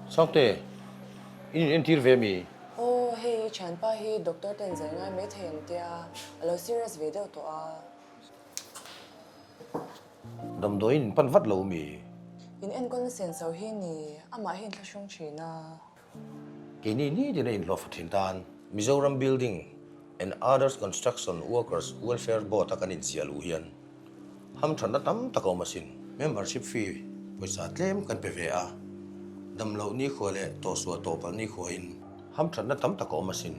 Sangte, in in entir ve mi? Aw, hei i thianpa hi doctor ten zai ngai mai thei ang tia, a lo serious ve deuh tawh a. Damdawiin in pan vat lo mi? In enkawlna senso hi ni, amah hi in thlahrung thin a. Keini nitin a inhlawhfa thin tan Mizoram Building and Others Construction Workers Welfare Board a kan inziah luh hian hamthatna tam tak a awm asin. Membership fee pawisa tlem kan pe ve a, damloh nikhua leh tawhsuah tawhpalh nikhuain hamthatna tam tak a awm asin.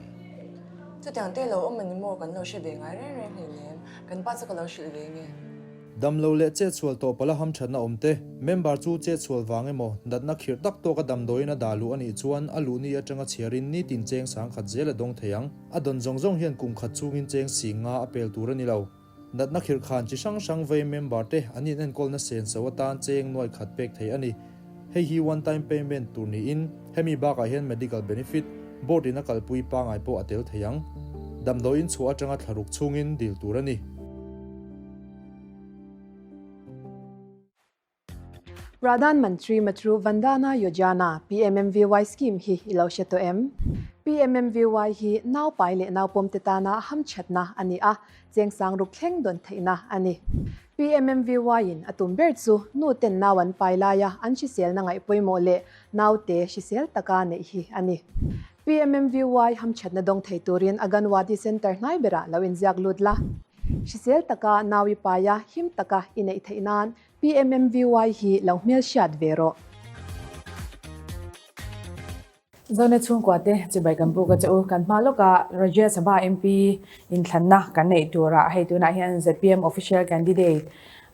Chutiang te lo awm a ni maw kan lo hre ve ngai reng reng hleinem, kan pa chu ka lo hrilh ve nge. Damlo leh chetsual tawh pala hamthatna awm te, member chu chetsual vang emaw, natna khirh tak tawka damdawiin a dah luh a nih chuan a luh ni atanga chhiarin nitin cheng sangkhat zel a dawng thei ang. A dawn zawng zawng hian kum khat chungin cheng sing nga a pel tur a ni lo. Natna khirh khan chi hrang hrang vei member te an inenkawlna senso atan cheng nuai khat pek thei a ni. Hei hi one time payment tur niin hemi bakah hian medical benefit, board in a kalpui pangai pawh a tel thei ang. Damdawiin chhuah atanga thlaruk chhungin dil tur a ni. Pradhan Mantri Matru Vandana Yojana, PMMVY, scheme hi i lo hre tawh em? PMMVY hi naupai leh naupawmte tana hamthatna a ni a, chengsang ruk thleng dawn theihna a ni. PMMVY-in a tum ber chu nu ten nau an pai laia an hriselna ngaih pawimawh leh naute hrisel taka neih hi a ni. PMMVY hamthatna dawng thei turin Aganwadi Centre hnai berah lo inziak lut la. Hrisel taka nau i paia him taka i neih theih nan PMMVY hi lo hmelhriat ve rawh. Zone chhungkua te chibai kan buk a che u. Kan hma lawkah Rajya Sabha MP inthlanna kan neih turah hei tunah hian zpm official candidate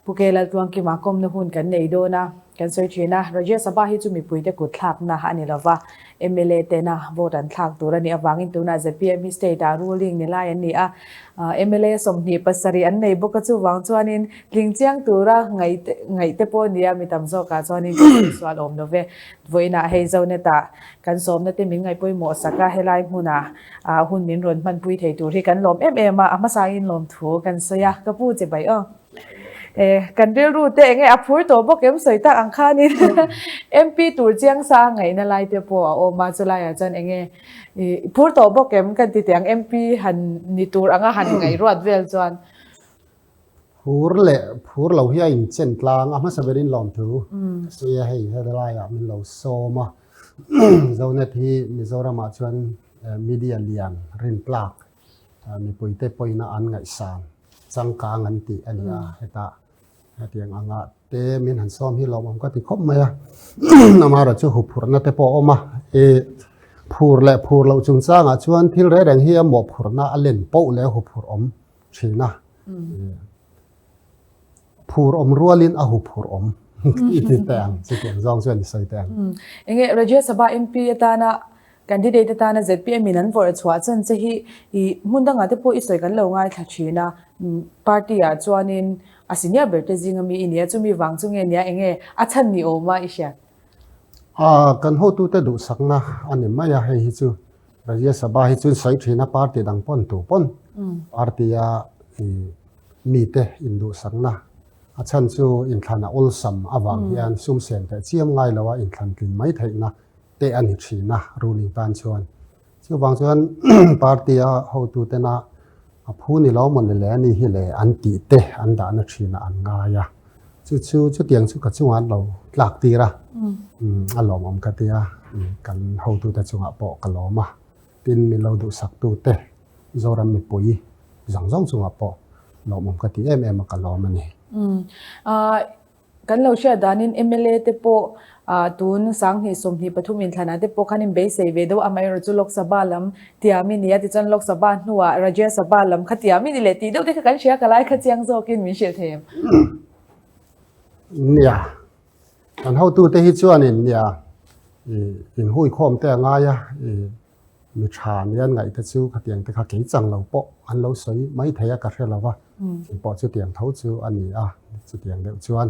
Pu K Laltluangkima kawmna hun kan nei dawn a, kan sawi thin a. Rajya Sabha hi chu mipuite kut thlakna a ni lova, mla tena vote an thlak tur a nih avangin tunah zpm hi state ah ruling ni lai an ni a, mla 27 an nei bawk a, chuvang chuanin tling chiang tura ngaih te pawh a ni a, mi tam zawkah chuanin kan sawi sual awm lo ve. Vawiinah hei Zonet-ah kan sawmna te min ngaihpawimawh sak a, helai hmunah hun min rawn hmanpui thei tur hi kan lawm em em a, a hmasain lawmthu kan sawi a, ka pu che bai aw. Kan rilru te enge a phur tawh bawk em sawi tak ang khanin MP tur chiang sa ngaihna lai te pawh a awm a, chulaiah chuan enge i phur tawh bawk em kan ti teh ang MP han ni tur anga han ngaihruat vel chuan. Phur leh phur lo hi a inchen tlang a, hmasa berin lawmthu sawi a hei helaiah min lo sawm a, Zonet hi Mizoramah chuan media lian rintlak Mipuite pawina an ngaihsan changkang an tih a ni a, hetah hetiang anga te min han sawm hi lawmawm ka ti khawp mai a. Amaherawh chu huphurhna te pawh a awm a, i phur leh phur loh chungchangah chuan thil reng reng hi a mawhphurhna a len poh leh huphurh awm thin a. Phur awm rualin a huphurh awm i ti teh ang, chutiang zawng chuan i sawi teh ang. Enge Rajya Sabha MP atana Candidate atana zpm in an vawrh chhuah chan che hi i hmun dangah te pawh i sawi kan lo ngaithla thin a, party ah chuanin a senior ber te zinga mi i nia, chumi vang chu nge nia enge a chhan ni awm a i hriat? A, kan hotute duhsakna a ni mai a, hei hi chu Rajya Sabha hi chuan sawi thin a party dang pawn tu pawn party a i mite induhsakna a chhan chu inthlan a awlsam avang hian sum sen teh chiam ngai lo a inthlan tlin mai theihna te a ni thin a ruling tan chuan. Chuvang chuan party a hotutena a phu ni lo maw ni le ani hi le an tih te an dahna thinah an ngai a. Chu chu chutiang chu ka chungah an lo tlak tir a, a lawmawm ka ti a, kan hotute chungah pawh ka lawm a. Tin min lo duhsaktute Zoram mipui zawng zawng chungah pawh lawmawm ka ti em em a ka lawm a ni. Kan lo hriat danin mla te pawh tun 2023 inthlanah te pawh khanin beisei ve deuh a, amaherawhchu Lok Sabha lam tiam i ni a, tichuan Lok Sabha hnuah Rajya Sabha lam kha tiam i ni leh tih deuh te kha kan hria ka lai kha chiang zawkin min hrilh thei em? Nia, kan hotute hi chuanin nia inhuikhawm te a ngai a, Mi tha nia an ngaih te chu khatiang te kha kei chang lo pawh an lo sawi mai thei a ka hre lo va, chu pawh chutiang tho chu a ni a, chutiang deuh chuan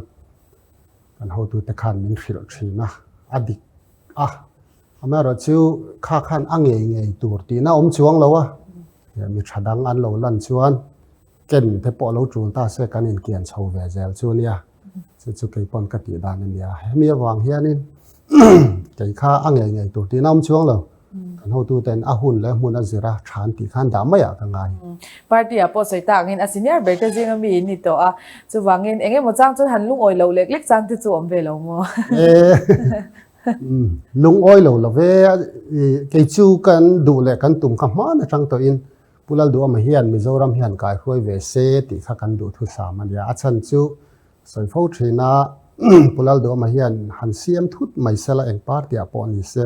kan hotute khan min hrilh thin a, a dik a, amaherawh chu kha khan a ngei ngei tur tihna awm chuang lo a, mi tha dang an lo lan chuan ken te pawh lo tul ta se kan inkian chho ve zel chu nia, chu chu kei pawn ka tih dan a nia, hemi avang hianin. Kei kha a ngei ngei tur tihna awm chuang lo. Kan hotuten a hun leh hmun a zir a than tih khan dah maiah ka ngai. Party ah pawh sawi tak angin a senior ber te zinga mi in ni tawh a, chuvangin eng emaw chang chuan han lungawi loh lek lek chang te chu awm ve lo maw? Lungawi lo lo ve, kei chu kan duh leh kan tum kha hman atang tawhin Pu Lalduhawma hian Mizoram hian kaihruai ve se tih kha kan duh thusam a nia. A chhan chu sawi fo thin a, Pu Lalduhawma hian han siam thut mai sela eng party ah pawh ni se,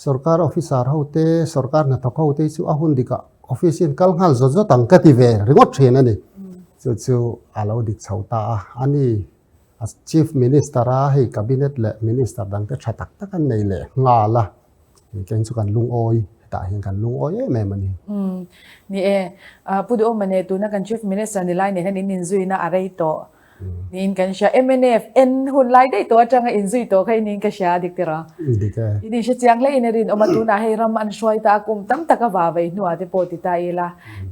sorkar officer ho te, sorkar hnathawk ho te hi chu a hun dikah office in kal nghal zawt zawt ang ka ti ve ringawt thin a ni. Chu chu a lo dik chho ta a, a ni a Chief Minister a hei cabinet leh minister dang te tha tak tak an nei leh nghal a. Keng chu kan lungawi, hetah hian kan lungawi em em a ni. Umm, ni e. Pu Duhawma nen tuna kan Chief Minister ni lai nen hian in inzuina a rei tawh niin kan hria. Mnf en hun lai daih tawh atanga inzui tawh kha inin ka hria a dik tirh a? Dik e. In inhre chiang hle in a rinawm a, tunah hei ram an hruai ta a, kum tam taka va vei hnuah te pawh ti ta ila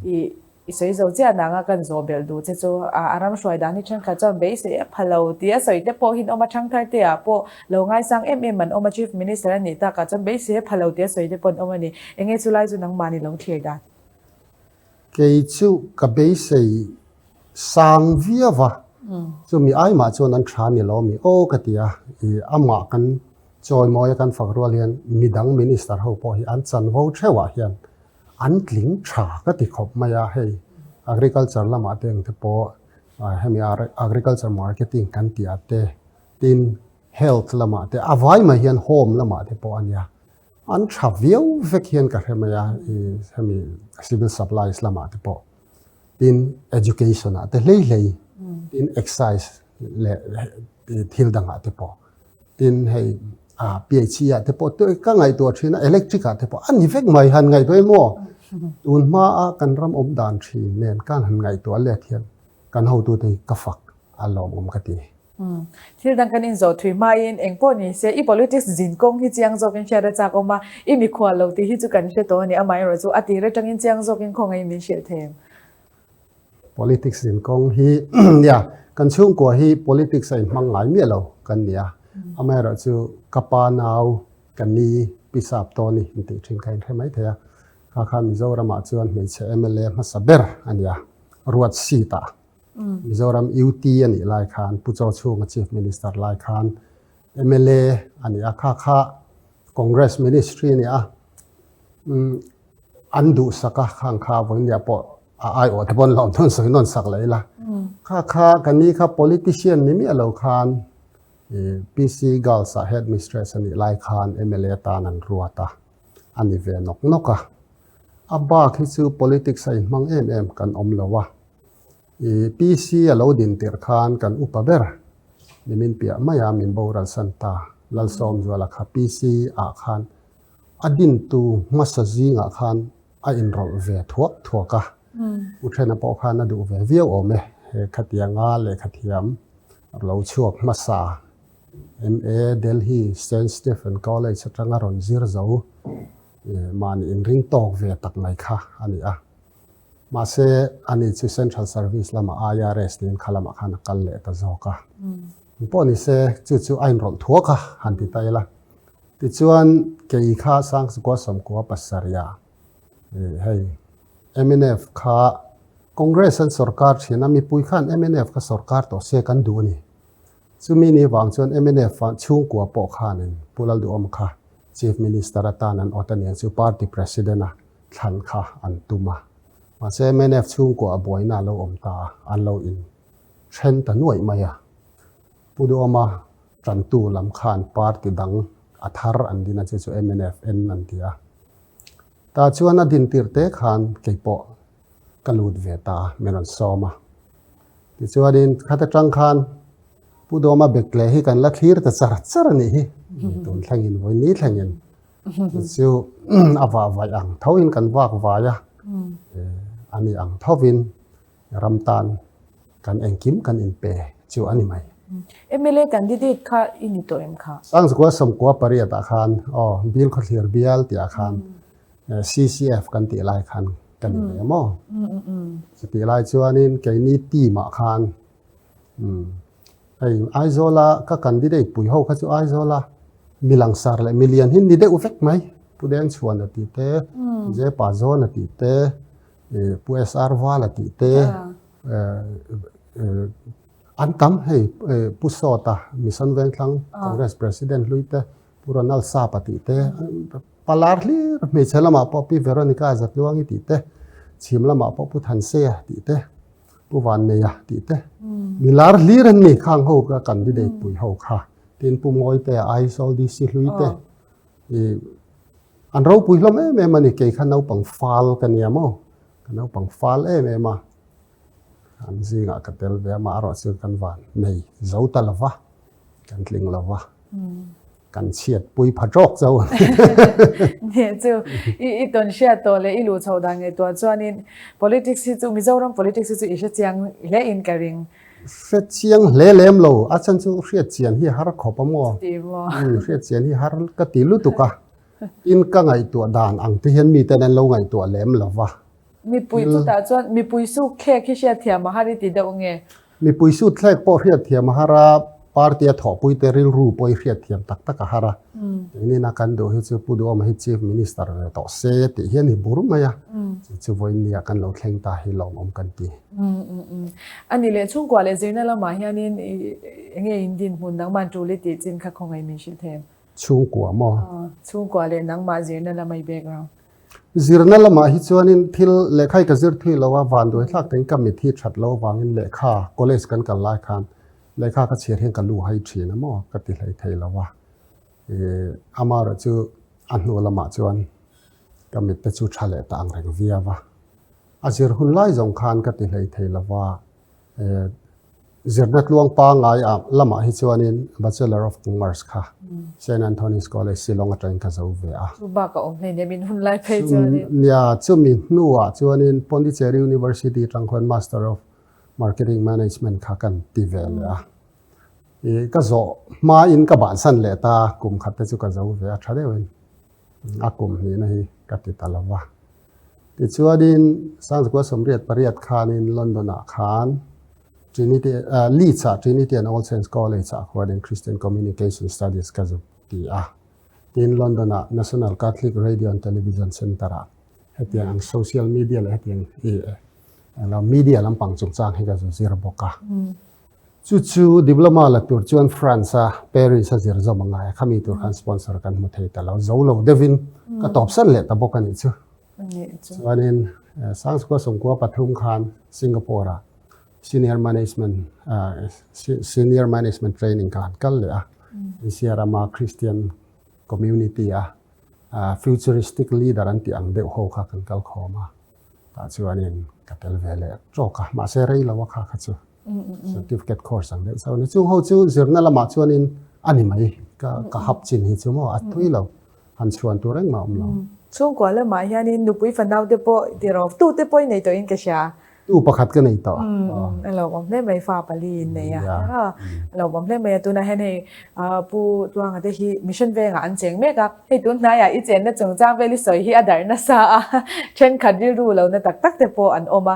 i I sawi zo chiah nang a kan zawh belh duh che chu a ram hruai dan hi thenkhat chuan beisei a pha lo tih a sawi te pawh hin awm a, thangthar te ah pawh lo ngaisang em em an awm a, Chief Minister a nih takah chuan beisei a pha lo tih a sawi te pawh an awm a ni. Enge chu lai chu nangmah ni lo thlir dan? Kei chu ka beisei sang viau va, chumi aimah chuan an tha ni lo mi aw ka ti a, i amah kan chawimawi a kan fak rual hian midang Minister ho pawh hi an chanvo theuhah hian An tling tha ka ti khawp mai a, hei agriculture lamah te engte pawh hemi agriculture marketing kan tih ah te tin health lamah te a vai mai hian home lamah te pawh a nia an tha viau vek hian ka hre mai a hemi civil supplies lamah te pawh tin education ah te hlei hlei tin excise leh thil dangah te pawh Tin hei a PHE ah te pawh ka ngaihtuah thin a electric ah te pawh a ni vek mai han ngaihtuah em aw tun hma a kan ram awm dan thin nen kan han ngaihtuah let hian kan hotute hi ka fak a lawmawm ka ti. Thil dang kan inzawh thui hmain eng pawh ni se i politics zin kawng hi chiang zawkin hriat a chak awm a, i mikhual lo tih hi chu kan hre tawh a ni, amaherawhchu a tir atangin chiang zawkin khawngaih min hrilh thei em? Politics in kawng hi nia kan chhungkua hi politics a inhmang ngai miah lo kan nia. Amaherawh chu ka pa nau ka ni Pi Sap Tawni in tih thin kha inhre mai thei a. Kha kha Mizoramah chuan hmeichhe mla hmasa ber a nia, Ruat seat ah. Mizoram UT a nih lai khan Pu Chaw Chhunga Chief Minister lai khan mla a ni a, kha kha Congress Ministry a ni a. An duhsak a, khang kha vawinia pawh a aiawh te pawn lawm dawn sawi nawn sak leh ila. Kha kha ka ni kha politician ni miah lo khan PC Girls ah headmistress a nih lai khan mla tan an ruat a, a ni ve nawk nawk a. A bak hi chu politics a inhmang em em kan awm lo a. PC a lo din tirh khan kan upa ber nimin piah maia min boral san ta Lalsawmzuala kha PC ah khan A dintu hmasa zingah khan a inrawlh ve thuak thuak a, U Thena pawh khan a duh ve viau awm e, he khatianga lehkhathiam lo chhuak hmasa MA Delhi Saint Stephen College atanga rawn zir zo mahni inring tawk ve tak mai kha a ni a. Mahse, ani chu Central Service lamah IRS tiin kha lamah khan a kal leh ta zawk a. Pawh ni se, chu chu a inrawlh thuak a, han ti ta ila. Tichuan, kei kha Sangchukua Sawmkua pasarih ah hei mnf kha Congress an sorkar thin a, mipui khan mnf kha sorkar tawh se kan duh a ni. Chumi ni vang chuan mnf chhungkua pawh khanin Pu Lalduhawm kha Chief Minister atan an awt a niang chu Party President a thlan kha an tum a. Mahse mnf chhungkua a buaina a lo awm ta a, an lo in then ta nuaih mai a. Pu Duhawma tantu lam khan party dang a thar an din a, chu chu MNFN an ti a. Tah chuan a din tirh te khan kei pawh ka lut ve ta a, min rawn sawm a. Tichuanin khat atang khan Pu Duhawma bekle hi kan la thlir ta char char a nih hi, tun thlengin vawi ni thlengin. Chu a vah vaih ang thoin kan vak vai a, a ni ang thovin Ram tan kan engkim kan inpe chu a ni mai. Mla candidate kha i ni tawh em kha? Sangzukua sawmkua pariat ah khan aw Bill Khawthlir bial tih ah khan CCF kan tih lai khan ka ni ve maw? Chutih lai chuanin keini team ah khan hei Aizawla ka candidate pui ho kha chu Aizawla. Mi langsar leh mi lian hi ni deuh vek mai. Pu Dengchhuan a tih te, Jepa Zawn a tih te, Pu SR Val a tih te, an tam hei Pu Sawta Mission Vengthlang Congress President hlui te, Pu Ronald Sap a tih te, palar hlir hmeichhe lamah pawh Pi Veronica Zatluangi tih te, chhim lamah pawh Pu Thansea tih te, Pu Vanneia tih te, milar hlir an ni khang ho ka candidate pui ho kha. Tin Pu Mawite Aizawl DC hlui te i an ropui hlawm em em a ni kei kha naupang fal ka nia maw ka naupang fal em em a an zingah ka tel ve a mah erawh chu kan van nei zo ta lova kan tling lova kan chhiat pui pha tawk chauh a ni. Nge chu i i tawn hriat tawh leh i luh chhoh dan ngaihtuah chuanin politics hi chu Mizoram politics hi chu i hrechiang hle in ka ring. Hre chiang hle lem lo, a chhan chu hriat chian hi har khawp a maw? Hriat chian hi har ka ti lutuk a, tin ka ngaihtuah dan ang te hian miten an lo ngaihtuah lem lo va. Mipui chutah chuan mipui suk thlek hi hriat thiam a har i ti deuh nge? Mipui sut thlek pawh hriat thiam a har a, party a thawhpui te rilru pawh i hriat thiam tak tak a har a. Engin a kan duh hi chu Pu Duhawma hi Chief Minister ve tawh se tih hian i bur mai a, chu chu vawiin kan lo thleng ta hi lawmawm kan ti. A ni leh chhungkua leh zirna lamah hianin enge in dinhmun nangmah tul i tih chin kha khawngaih min hrilh thei em? Chhungkua maw? Chhungkua leh nangmah zirna lama i background. Zirna lamah hi chuanin thil lehkha hi ka zir thui lo a, vanduai thlak tein ka mit hi that lo avangin lehkha college kan kal lai khan lehkha ka chhiar hian ka lu hai thin a maw ka ti hlei thei lo a. Amaherawh chu a hnu lamah chuan ka mit te chu tha leh ta ang reng viau a. A zir hun lai zawng khan ka ti hlei thei lo va, zirna tluang pangngai ah lamah hi chuanin Bachelor of Commerce kha Saint Anthony's College Shillong atangin ka zo ve a. Chu bak a awm hleinem in hun lai phei chuanin. Nia, chumi hnuah chuanin Pondicherry University atang khuan Master of Marketing Management kha kan ti ve leh a. Ka zawh hmain ka bansan leh ta, kum khat te chu ka zo ve a tha deuhin. A kum hnihna hi ka ti ta lo va. Tichuanin Sangchukua 88 khanin London-ah khan Trinity, Leeds-ah Trinity and All Saints College-ah khuanin Christian Communication Studies ka zuk ti a. Tin, London-ah National Catholic Radio and Television Centre-ah hetiang ang social media leh hetiang i media lampang chungchang hi ka zu zir bawk a. Chu chu diploma la tur chuan France a Paris a zir zawm a ngai a, khami tur khan sponsor kan hmu thei ta lo, zo lo deuhin ka tawp san leh ta bawk a nih chu. Chuanin Sangchukua 93 khan Singapore ah senior management senior management training ka han kal leh a, Asia rama Christian community a futuristic leader an tih ang deuh ho kha kan kal khawm a, tah chuanin ka tel ve leh tawk a, mahse rei lo a kha kha chu. Certificate course ang deuh chauh a ni. Chung ho chu zirna lamah chuanin a ni mai ka ka hap chin hi chu maw a tui lo han chhuan tur engmah a awm lo. Chhungkua lamah hianin nupui fanau te pawh tiraw tu te pawh i nei tawhin ka hria. Tu pakhat ka nei tawh. A lo awm hle mai fa pali in nei a. A lo awm hle mai a tunah hian hei Pu Tluanga te hi Mission Vengah an cheng mek a. Hei tun hnaiah i chenna chungchang vel i sawi hi a darh nasa a thenkhat rilru lo na tak tak te pawh an awm a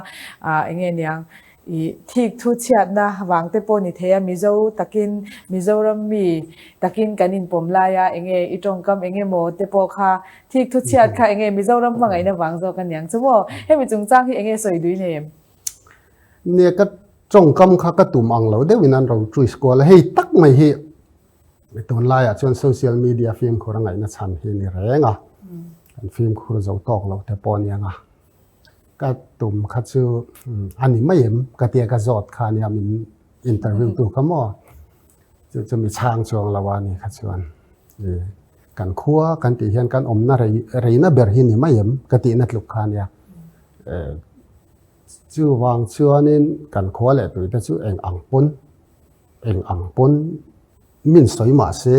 enge niang I thik thu chhiatna vang te pawh ni thei a, Mizo takin, Mizoram mi takin kan inpawm lai a, enge i tawngkam enge maw te pawh kha thik thu chhiat kha enge Mizoram hmangaihna vang zawk a niang chu maw? Hemi chungchang hi enge sawi dui nei em? Nia ka tawngkam kha ka tum ang lo deuhin an ro twist kual a, hei tak mai hi tunlaiah chuan social media fimkhur a ngaihna chhan hi ni reng a, kan fimkhur zo tawk lo te pawh a niang a. Ka tum kha chu a ni mai em ka tia ka zawt kha nia min interview tu kha maw chu chu mi chhang chuang lo a ni kha chuan kan khua kan tih hian kan awmna rei reina ber hi ni mai em ka tihna tluk kha nia chuvang chuanin kan khua leh tuite chu eng ang pawn eng ang pawn min sawi mah se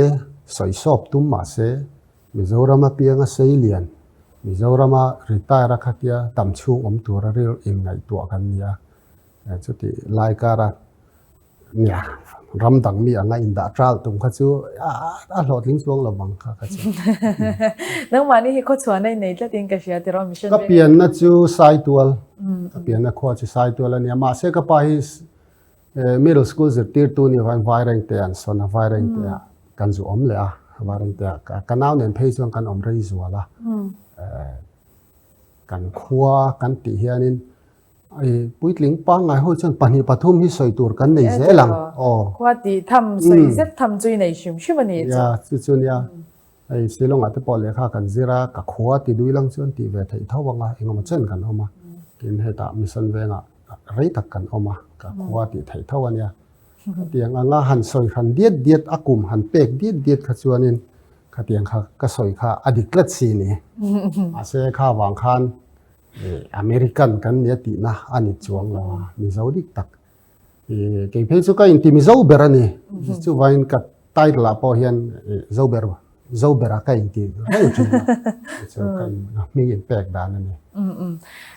sawi sawp tum mah se Mizorama pianga seilian, Mizorama retire a khatia tam chhung awm tura ril inngaihtuah kan ni a, chuti lai kara nia ram dang mi anga indah ṭal tum kha chu a hlawhtling chuang lo vang kha kha chu. Nangmahni hi khawchhuahna i nei tlatin ka hria tiraw mission Ka pianna chu Saitual, ka pianna khua chu Saitual a nia, mahse ka pa hi Middle school zirtirtu ni khan Vairengte an sawn a, Vairengte ah kan zu awm leh a. Vairengte ah ka nau nen phei chuan kan awm rei zual a. Kan khua kan tih hianin puitling pangngai ho chuan pahnih pathum hi sawi tur kan nei zel ang. Aw. Khua tih tham sawi zet tham chu i nei hrim hrim a ni chu. Ya, chu chu nia. Hei Shillong ah te pawh lehkha kan zir a, ka khua ti dui lang chuan tih ve theih tho ang a, engemaw chen kan awm a. Tin hetah Mission vengah rei tak kan awm a, ka khua tih theih tho a nia. Khatiang anga han sawi hran diat diat a kum han pek diat diat kha chuanin khatiang kha ka sawi kha a dik tlat si ni. Mahse kha vang khan American kan nia tihna a ni chuang lo a, Mizo dik tak. Kei phei chu ka inti Mizo ber a ni. Chuvangin ka title ah pawh hian Zo ber Zo ber a ka inti reng thin a. Chu ka hming inpek dan a ni.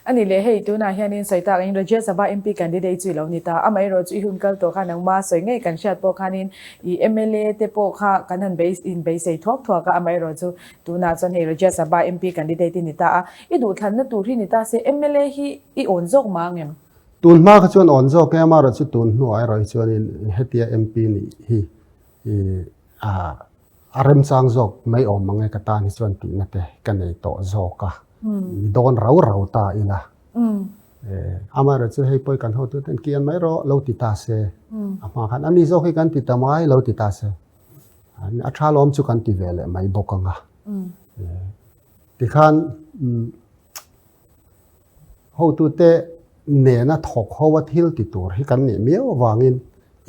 A ni leh hei tunah hianin sawi tak in Rajya Sabha MP candidate chu i lo ni ta. Amaherawh chu i hun kal tawh kha nangma sawi ngei kan hriat pawh khanin i mla te pawh kha kan han inbeisei thuak thuak a. Amaherawh chu tunah chuan hei Rajya Sabha MP candidate i ni ta a. I duhthlanna tur hi ni ta se mla hi i awn zawk mah ang em? Tun hma kha chuan awn zawk em amaherawh chu tun hnuah erawh hi chuanin hetia MP nih hi a A remchang zawk mai awm ang e ka tan hi chuan tihna te ka nei tawh zawk a, ni dawn rau rau ta ila. Amaherawh chu hei pawi kan hotu ten kian mai rawh lo ti ta se, a hma khan ani zawk hi kan ti ta mai lo ti ta se, a tha lawm chu kan ti ve leh mai bawk ang a. Tikhan hotute nena thawk ho a thil ti tur hi kan nih miau avangin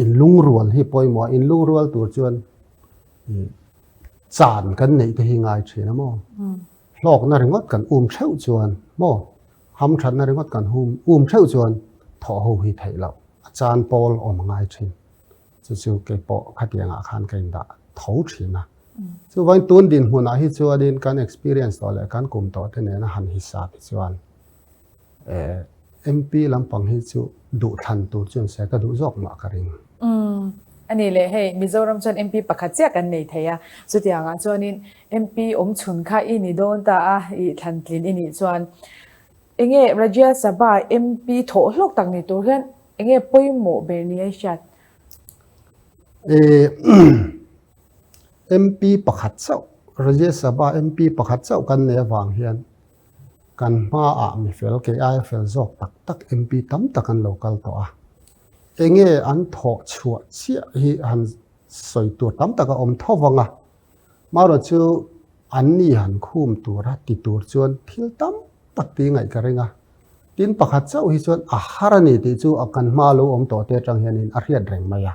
inlungrual hi pawimawh a, inlungrual tur chuan chan kan neih te hi ngai thin a maw? Hlawkna ringawt kan um theuh chuan maw? Hamthatna ringawt kan um theuh chuan thawh ho hi theih loh a chan pawl awm a ngai thin. Chu chu kei pawh khatiangah khan ka indah tho thin a. Chuvangin tun dinhmunah hi chuanin kan experience tawh leh kan kum tawh te nena han hisap hi chuan MP lampang hi chu duhthlan tur chuan se ka duh zawk mah ka ring. A ni leh hei Mizoram chuan MP pakhat chiah kan nei thei a, chutiangah chuanin MP awmchhun kha i ni dawn ta a, i thlantlin i nih chuan enge Rajya Sabha MP thawh hlawk tak ni tur hian Enge pawimawh ber ni ai hriat? MP pakhat chauh, Rajya Sabha MP pakhat chauh kan nei avang hian kan hmaah mi fel kei aia fel zawk tak tak MP tam tak an lo kal tawh a. Enge an thawh chhuah chiah hi han sawi tur tam tak a awm tho vang a. Marawh chu anni han khum tura ti tur chuan thil tam tak tih ngaih ka ring a. Tin pakhat chauh hi chuan a har a ni tih chu a kan hma lo awm tawh te atang hianin a hriat reng mai a.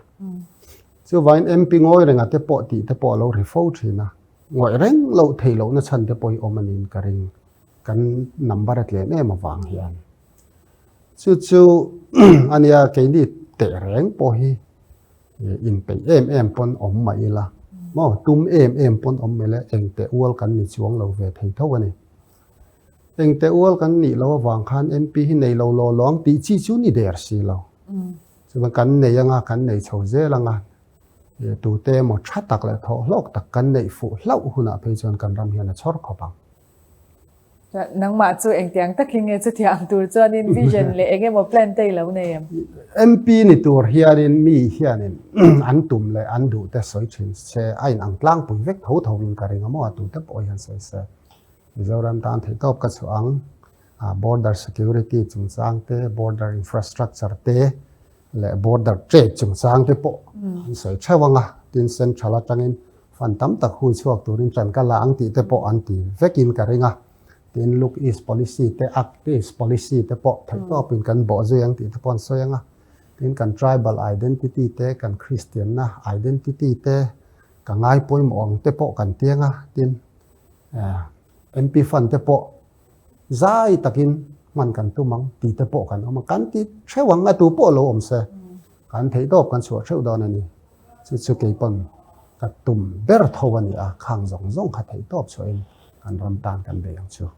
Chuvangin MP ngawi renga te pawh tih te pawh a lo ri fo thin a, ngawih reng loh theih lohna chhan te pawh hi awm a niin ka ring. Kan number a tlem em avang hian. Chu chu a nia keini teh reng pawh hi inpeih em em pawn awm mah ila maw tum em em pawn awm mah ila engteh ual kan ni chuang lo ve thei tho a ni. Engte ual kan nih loh avang khan MP hi nei lo law lawng tih chi chu ni der si lo. Chuan kan nei anga kan nei chho zel anga tute emaw tha tak leh thawh hlawk tak kan neih fuh hlauh hunah phei chuan kan ram hian a chhawr khawp ang. Nangmah chu engtiang takin nge chutiang tur chuanin vision leh eng emaw plan te i lo nei em? MP ni tur hianin mi hianin an tum leh an duh te sawi thin se a inang tlangpui vek tho tho in ka ring a maw a tute pawh hian sawi se. Mizoram tan theihtawp ka chhuah ang. Border security chungchang te, border infrastructure te leh border trade chungchang te pawh an sawi theuh ang a. Tin, central atangin fund tam tak hui chhuak turin ṭan ka la ang tih te pawh an ti vekin ka ring a. Tin, Look East policy te, Act East policy te pawh theihtawpin kan bawh zui ang tih te pawh an sawi ang a. Tin, kan tribal identity te, kan Christian-na identity te ka ngai pawimawh ang te pawh kan tiang a. Tin, MP fund te pawh zai takin hman kan tum ang tih te pawh kan awm a, kan ti theuh ang a tu pawh lo awm se kan theih tawp kan chhuah theuh dawn a ni. Chu chu kei pawn ka tum ber tho a ni a, khang zawng zawng kha theih tawp chhuahin kan ram tan kan bei ang chu.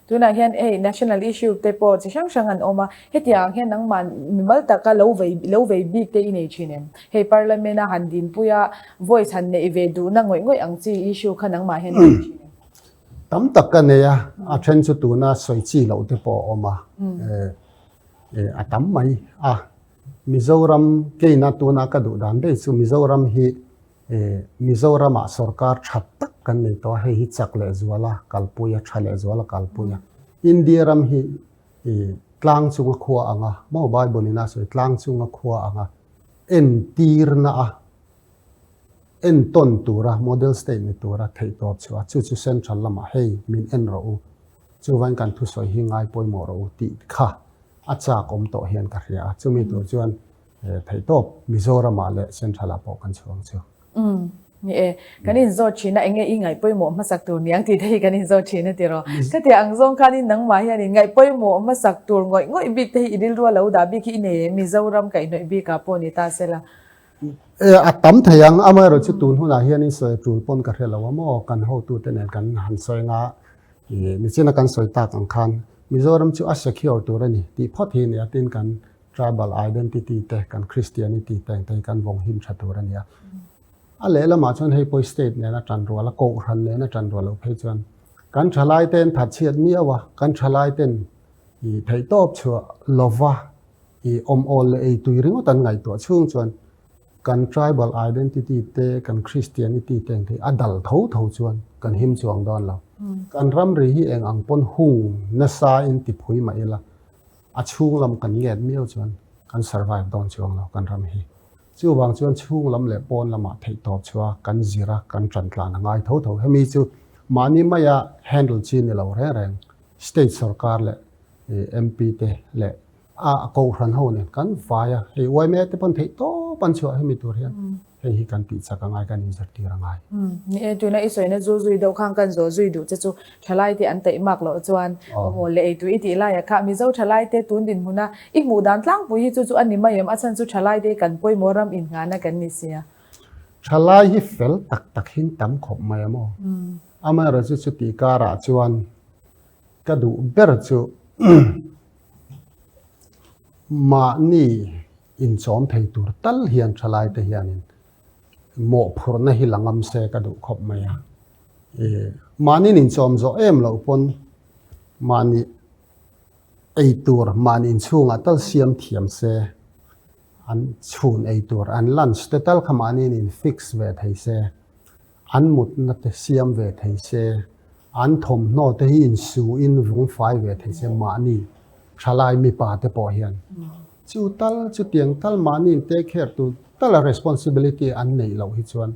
Tunah hian hei national issue te pawh chi hrang hrang an awm a, hetiang hian nangmah mimal taka lo vei lo vei bik te i nei thin em? Hei parliament a han dinpui a voice han neih ve duhna ngawih ngawih ang chi issue kha nangmah hian i nei thin em? Tam tak ka nei a, a then chu tuna sawi chi loh te pawh a awm a, a tam mai a. Mizoram keina tuna ka duh dan daih chu Mizoram hi. Mizoramah sorkar tha tak kan nei tawh a, hei hi chak lehzuala kalpui a, tha lehzuala kalpui a. India ram hi tlang chunga khua anga, maw Bible in a sawi tlang chunga khua anga entirna a entawn tura model state ni tura theihtawp chhuah a, chu chu central lamah hei min en rawh u, chuvain kan thusawi hi ngai pawimawh rawh u tih kha a chak awm tawh hian ka hria a, chumi tur chuan theihtawp Mizoramah leh Central-ah pawh kan chhuang chu. Umm, ni e. Kan inzawt thin a, enge i ngaih pawimawh hmasak tur niang tih te hi kan inzawt thin a ti rawh. Khatiang ang zawng khanin nangmah hianin ngaih pawimawh hmasak tur ngawih ngawih bik te hi i rilru a lo dah bik hi i nei em? Mizoram kaihhnawih bikah pawh ni ta sela. E, a tam thei ang. Amaherawhchu tun hunah hianin sawi tul pawn ka hre lo a maw? Kan hotute nen kan han sawi nga, i nichina kan sawi tak ang khan Mizoram chu a secure tur a ni tih phawt hi nia tin kan tribal identity te, kan Christianity te engte hi kan vawng him tha tur a nia. A lehlamah chuan hei pawh state nena tan rual a, kohhran nena tan rual loh phei chuan kan thalai ten thatchhiat miau a, kan thalai ten i theihtawp chhuah lova i awm awl leh ei tui ringawt an ngaihtuah chhung chuan kan tribal identity te, kan Christianity te engte hi a dal tho tho chuan kan him chuang dawn lo. Kan ramri hi eng ang pawn hung nasa in tiphui mah ila A chhung lam kan nget miau chuan kan survive dawn chuang lo kan ram hi. Chuvang chuan chhung lam leh pawn lamah theihtawp chhuah kan zir a, kan tan tlan a ngai tho tho. Hemi chu mahni maia handle chi ni lo reng reng state sorkar leh MP te leh a kohhran ho nen kan vai a, hei yma te pawn theihtawp an chhuah hemi tur hian. Hei hi kan tih chak a ngai, kan inzirtir a ngai. Ni e, tuna i sawina zu zui deuh khan kan zawh zui duh che chu thalai te an taih mak loh chuan awmaw leh ei tui i tih laiah kha Mizo thalai te tun dinhmun a i hmuh dan tlangpui hi chu chu a ni mai em? A chhan chu thalai te hi kan pawimawh ram innghahna kan ni sia. Thalai hi fel tak tak hin tam khawp mai a maw? Amaherawhchu chutih karah chuan ka duh ber chu mahni Inchawm thei tur tal hian thalaite hianin mawhphurhna hi la ngam se ka duh khawp mai a. Mahniin inchawm zawh em loh pawn mahni ei tur mahni inchhungah tal siam thiam se, an chhun ei tur an lunch te tal kha mahniin in fix ve thei se, an mutna te siam ve thei se, an thawmhnaw te hi insuin vungfai ve thei se mahni thalai mipa te pawh hian Chu tal, chutiang tal mahni in take care tu tala responsibility an neih loh hi chuan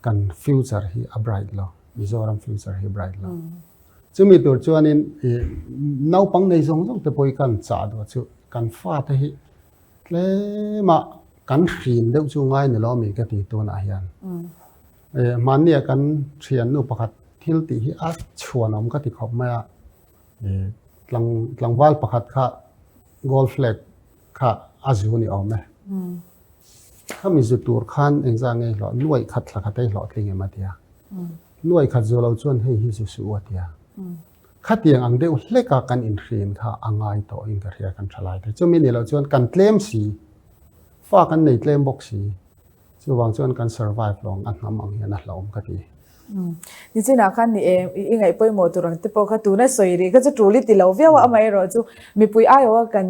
kan future hi a bright lo, Mizoram future hi a bright lo. Chumi tur chuanin i naupang nei zawng zawng te pawh hi kan chah duh chu kan fate hi tlema kan hrin deuh chu ngai ni lo mi ka ti tunah hian. Hmannia kan thiannu pakhat thil tih hi a chhuanawm ka ti khawp mai a. Tlangval pakhat kha gold flag kha a zu ni awm e. Khami zu tur khan engzah nge hlawh nuaih khat thla khat ei hlawh tling em a tia. Nuaih khat zu lo chuan hei hi zu suh u a tia. Khatiang ang deuh hleka kan inhrin kha a ngai tawh in ka hria kan tha lai te. Chumi ni loh chuan kan tlem si, fa kan nei tlem bawk si. Chuvang chuan kan survive lawng a hnam ang hian a hlauhawm ka ti. Nichinah khan ni e, i ngaih pawimawh tur ang te pawh kha tuna sawi rih kha chu tul i ti lo viau a, amaherawh chu mipui aiawha kan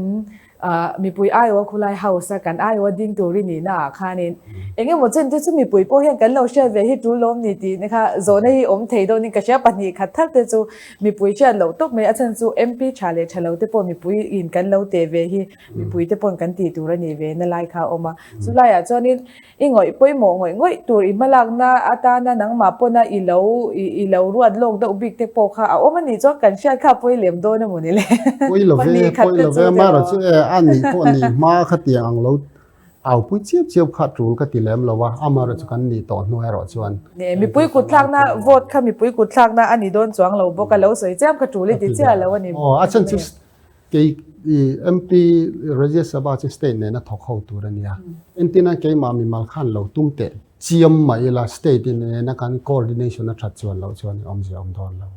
mipui aiawha khulai house a kan aiawha ding tur i nihna ah khanin eng emaw chen te chu mipui pawh hian kan lo hriat ve hi tul lawm ni tih kha zawhna hi awm thei dawnin ka hria pahnih khat thar te chu mipui hriat loh tawp mai a chhan chu MP tha leh tha lo te pawh mipui in kan lo teh ve hi mipui te pawn kan tih tur a nih ve na lai kha a awm a. Chu laiah chuanin i ngawih pawimawh ngawih ngawih tur i hmalakna atana nangmah pawna i lo i lo ruat lawk deuh bik te pawh kha a awm a nih chuan kan hriat kha pawi lem dawn emaw ni le. Pawi lo ve, pawi lo ve, amaherawh chu e a nih pawh nih hma khatiang ang lo aupui chiap chiap kha tul ka ti lem lo a, amaherawh chu kan nih tawh hnu erawh chuan. Mipui kutthlakna vote kha mipui kutthlakna a ni dawn chuang lo bawk a, lo sawi chiam kha tul i ti chiah lo a ni. Aw, a chhan chu Kei i MP Rajya Sabha chu state nena thawk ho tur a nia. Entina keimah mimal khan lo tum teh chiam mah ila state in nena kan coordination a that chuan loh chuan awmzia awm dawn lo.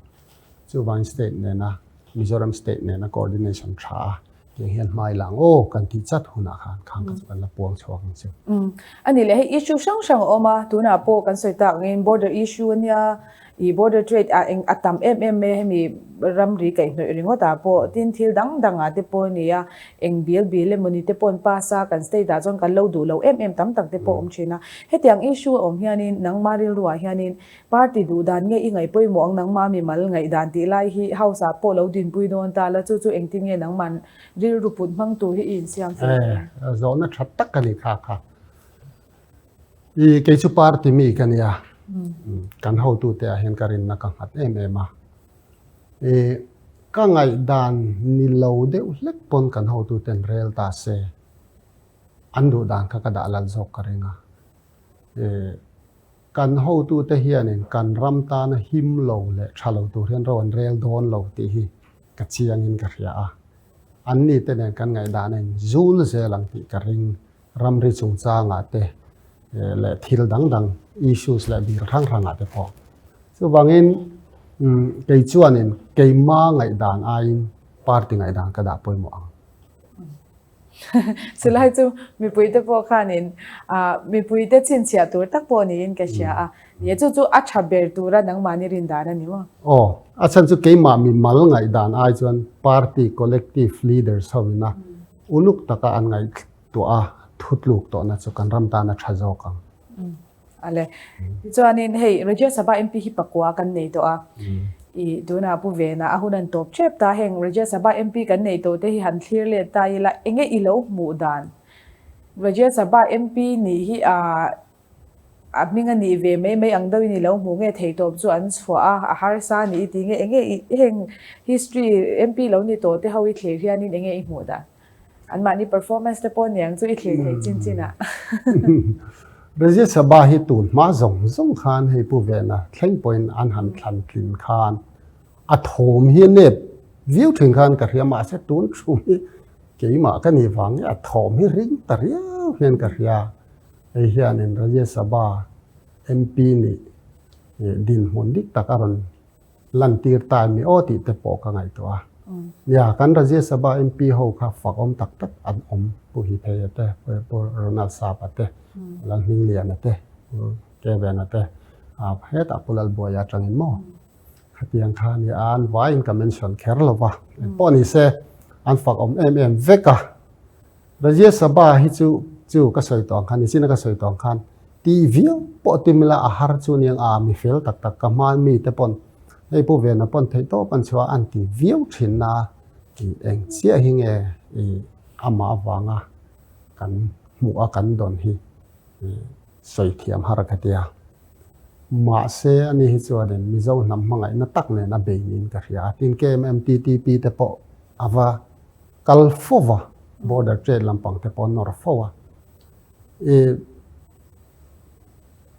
Chuvangin state nena Mizoram state nena coordination tha a tiang hian hmai lang aw kan tih chat hunah khan khang kha chu kan la puang chhuak ang chu. A nih leh hei issue hrang hrang a awm a, tunah pawh kan sawi tak angin border issue a nia. I border trade ah eng a tam em em mai a hemi ramri kaihhnawih ringawt ah pawh tin thil dang dang ah te pawh a ni a, eng bil bil emaw ni te pawh an pass a, kan state ah chuan kan lo duh lo em em tam tak te pawh a awm thin a. Hetiang issue a awm hianin nangma rilru ah hianin party duh dan nge i ngaih pawimawh ang nangma mimal ngaih dan tih lai hi house ah pawh lo dinpui dawn ta la chu chu engtin nge nangman rilru put hmang tur hi i insiam fel ang? Eh, zawhna tha tak a ni kha kha. I kei chu party mi ka nia. Kan hotute ah hian ka rinna ka nghat em em a. I ka ngaihdan ni lo deuh hlek pawn kan hotuten rel ta se an duh dan kha ka dah lal zawk ka ring a. I kan hotute hianin kan ram tana him lo leh tha lo tur hian ro an rel dawn lo tih hi ka chiangin ka hria a. Anni te nen kan ngaihdan a inzul zel ang tih ka ring. Ramri chungchangah te leh thil dang dang issues leh bil hrang hrangah te pawh. Chuvangin kei chuanin keima ngaihdan aiin party ngaihdan ka dah pawimawh ang. Chulai chu mipuite pawh khanin mipuite chhinchhiah tur tak pawh niin ka hria a. Ni chu chu a tha ber tura nangmahni rindan a ni maw? Aw, a chhan chu keimah mimal ngaihdan ai chuan party collective leaders hovina Uluk taka an ngaihtuah a, thutluk tawhna chu kan ram tan a tha zawk ang. Ale. Tichuanin hei Rajya Sabha MP hi pakua kan nei tawh a. I tunah Pu Vena a hun an tawp tep ta. Heng Rajya Sabha MP kan nei tawh te hi han thlir let ta ila enge i lo hmuh dan? Rajya Sabha MP nih hi a A hming a nih ve mai mai ang deuhin i lo hmu nge thei tawp chu an chhuah a, a harsa a nih i ti nge enge i heng history MP lo ni tawh te ho i thlir hianin enge i hmuh dan? Anmahni performance te pawh niang chu i thlir theih chin chin ah. Rajya Sabha hi tun hma zawng zawng khan hei Pu Vena thleng pawhin an han thlan tlin khan a thawm hi a nep viau thin khan ka hria mahse tun thu hi keimah ka nih vang nge a thawm hi ring ta riau hian ka hria. Hei hianin Rajya Sabha MP nih dinhmun dik tak a rawn lantir ta em ni aw tih te pawh ka ngaihtuah a. Nia, kan Rajya Sabha MP ho kha fakawm tak tak an awm, Pu Hiphei-a te, Pu Ronald Sapa te, Pu Lalhmingliana te, Pu Kevena te, hetah Pu Lalbuaia atangin maw khatiang kha nia an vaiin ka mention kher lo va, engpawh ni se an fakawm em em vek a. Rajya Sabha hi chu chu ka sawi tawh ang khan, nichina ka sawi tawh ang khan tih viau pawh tim ila a har chu aniang a mi fel tak tak ka hma mi te pawn hei Pu Vena pawn theih tawp an chhuah a an ti viau thin na tih eng chiah hi nge i amah avanga kan hmuh a kan dawn hi i sawi thiam har ka tia. Mahse ani hi chuanin Mizo hnam hmangaihna tak nen a bei niin ka hria a, tin KMMTTP te pawh a va kal fo va, border trade lampang te pawh an nawr fo a. I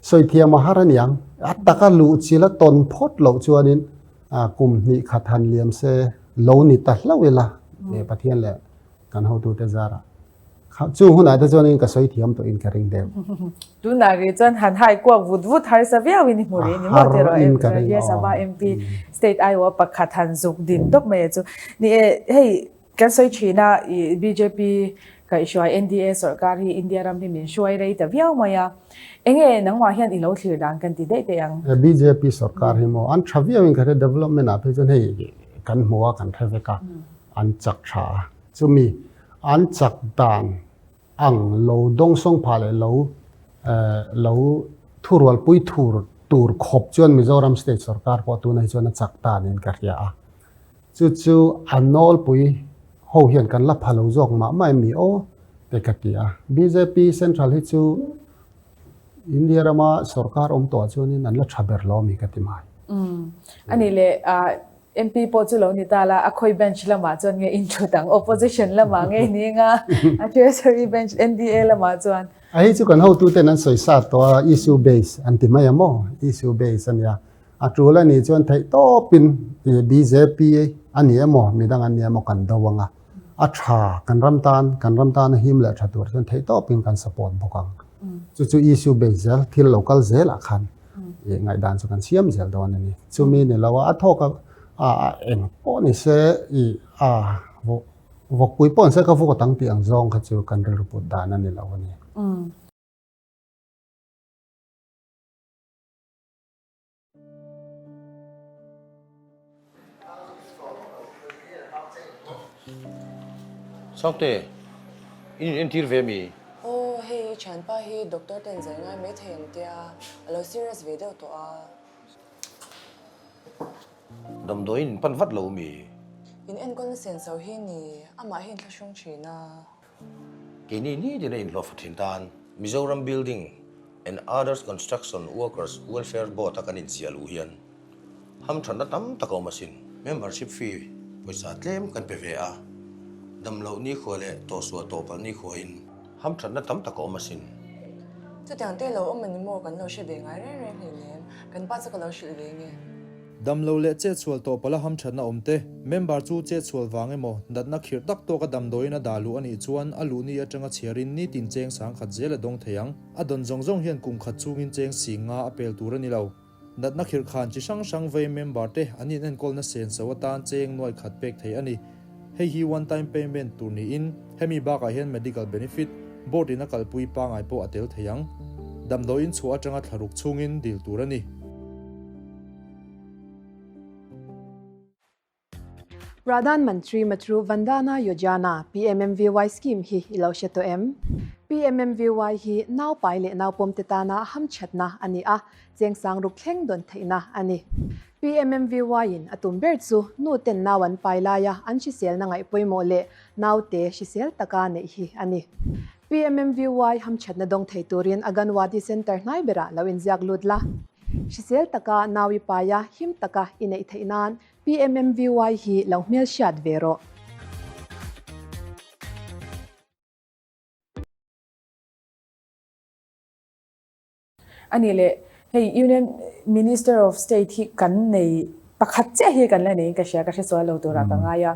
sawi thiam a har aniang, a taka luh chil a tawn phawt loh chuanin kum hnih khat han liam se lo ni ta hlauh ila, Pathian leh kan hotute zarah. Chung hunah te chuanin ka sawi thiam tawhin ka ring deuh. Tunah rih chuan han hai kuak vut vut harsa viauin i hmu rih ni maw tiraw Rajya Sabha MP state aiawh pakhat han zuk din tawp mai a chu. Ni e, hei kan sawi thin a i bjp kaihhruai NDA sawrkar hi India ram hi min hruai rei ta viau mai a. Enge nangmah hian i lo thlir dan kan ti daih daih ang. Bjp sawrkar hi maw an tha viauin ka hria development ah phei chuan hei kan hmu a kan hre vek a an chak tha a chumi An chak dan ang lo dawngsawng phah leh lo lo thurualpui thur tur khawp chuan Mizoram State Sorkar pawh tunah hi chuan a chak ta niin ka hria a. Chu chu a nawlpui ho hian kan la pha lo zawk mah mah em ni aw te ka ti a. Bjp Central hi chu India rama sorkar awm tawhah chuanin an la tha ber lo ami ka ti mai. Anih leh MP pawh chu lo ni ta la, a khawi bench lamah chuan nge in thut ang? Opposition lamah nge ni anga a treasury bench NDA lamah chuan? A hei chu kan hotuten an sawi sat tawh a, issue base an ti mai a maw? Issue base a nia. A tul a nih chuan theih tawpin bjp a ni emaw midang an ni emaw kan do ang a, a tha kan ram tan, kan ram tana him leh tha tur chuan theih tawpin kan support bawk ang. Chu chu issue base zel, thil lo kal zelah khan ih ngaihdan chu kan siam zel dawn a ni. Chumi ni lo a, a thawk a a eng pawh ni se ih a vawkpui pawh ni se ka vawk ang tih ang zawng kha chu kan rilru put dan a ni lo a ni. Sangte, in in entir ve mi? Aw, hei i thianpa hi doctor ten zai ngai mai thei ang tia, a lo serious ve deuh tawh a. Damdawiin in pan vat lo mi? In enkawlna senso hi ni, amah hi inthlahrung thin a. Keini nitin a inhlawhfa thin tan Mizoram Building and Others Construction Workers Welfare Board a kan inziah luh hian hamthatna tam tak a awm asin. Membership fee pawisa tlem kan pe ve a, damloh nikhua leh tawhsuah tawhpalh nikhuain hamthatna tam tak a awm asin. Chutiang te lo awm a ni maw kan lo hre ve ngai reng reng hleinem, kan pa chu ka lo hrilh ve nge. Damlo leh chetsual tawh pala hamthatna awm te, member chu chetsual vang emaw, natna khirh tak tawka damdawiin a dah luh a nih chuan a luhni atanga chhiarin nitin cheng sangkhat zel a dawng thei ang. A dawn zawng zawng hian kum khat chungin cheng sing nga a pel tur a ni lo. Natna khirh khan chi hrang hrang vei member te an inenkawlna senso atan cheng nuai khat pek thei a ni. Hei hi one time payment tur niin hemi bakah hian medical benefit, board in a kalpui pangai pawh a tel thei ang. Damdawiin chhuah atanga thlaruk chhungin dil tur a ni. Pradhan Mantri Matru Vandana Yojana, PMMVY, scheme hi i lo hre tawh em? PMMVY hi naupai leh naupawmte tana hamthatna a ni a, chengsang ruk thleng dawn theihna a ni. PMMVY-in a tum ber chu nu ten nau an pai laia an hriselna ngaih pawimawh leh naute hrisel taka neih hi a ni. PMMVY hamthatna dawng thei turin Aganwadi Centre hnai berah lo inziak lut la. Hrisel taka nau i paia him taka i neih theih nan PMMVY hi lo hmelhriat ve rawh. A nih leh, hei Union Minister of State hi kan nei pakhat chiah hi kan la neiin ka hria, ka hre sual lo turah ka ngai a.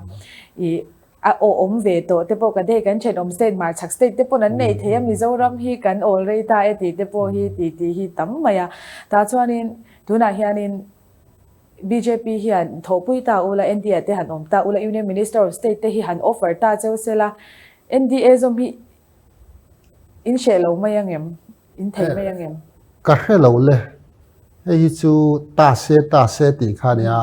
Ih a aw awm ve tawh te pawh ka dei kan thenawm state hmarchhak state te pawn an nei thei a, Mizoram hi kan awl rei ta e tih te pawh hi tih tih hi tam mai a. Tah chuanin tunah hianin bjp hian thawhpui ta ula, NDA te han awm ta ula, Union Minister of State te hi han offer ta cheu sela, NDA zawm hi In hreh lo mai ang em? In thei mai ang em? Ka hre lo le. Hei hi chu ta se ta se tih kha nia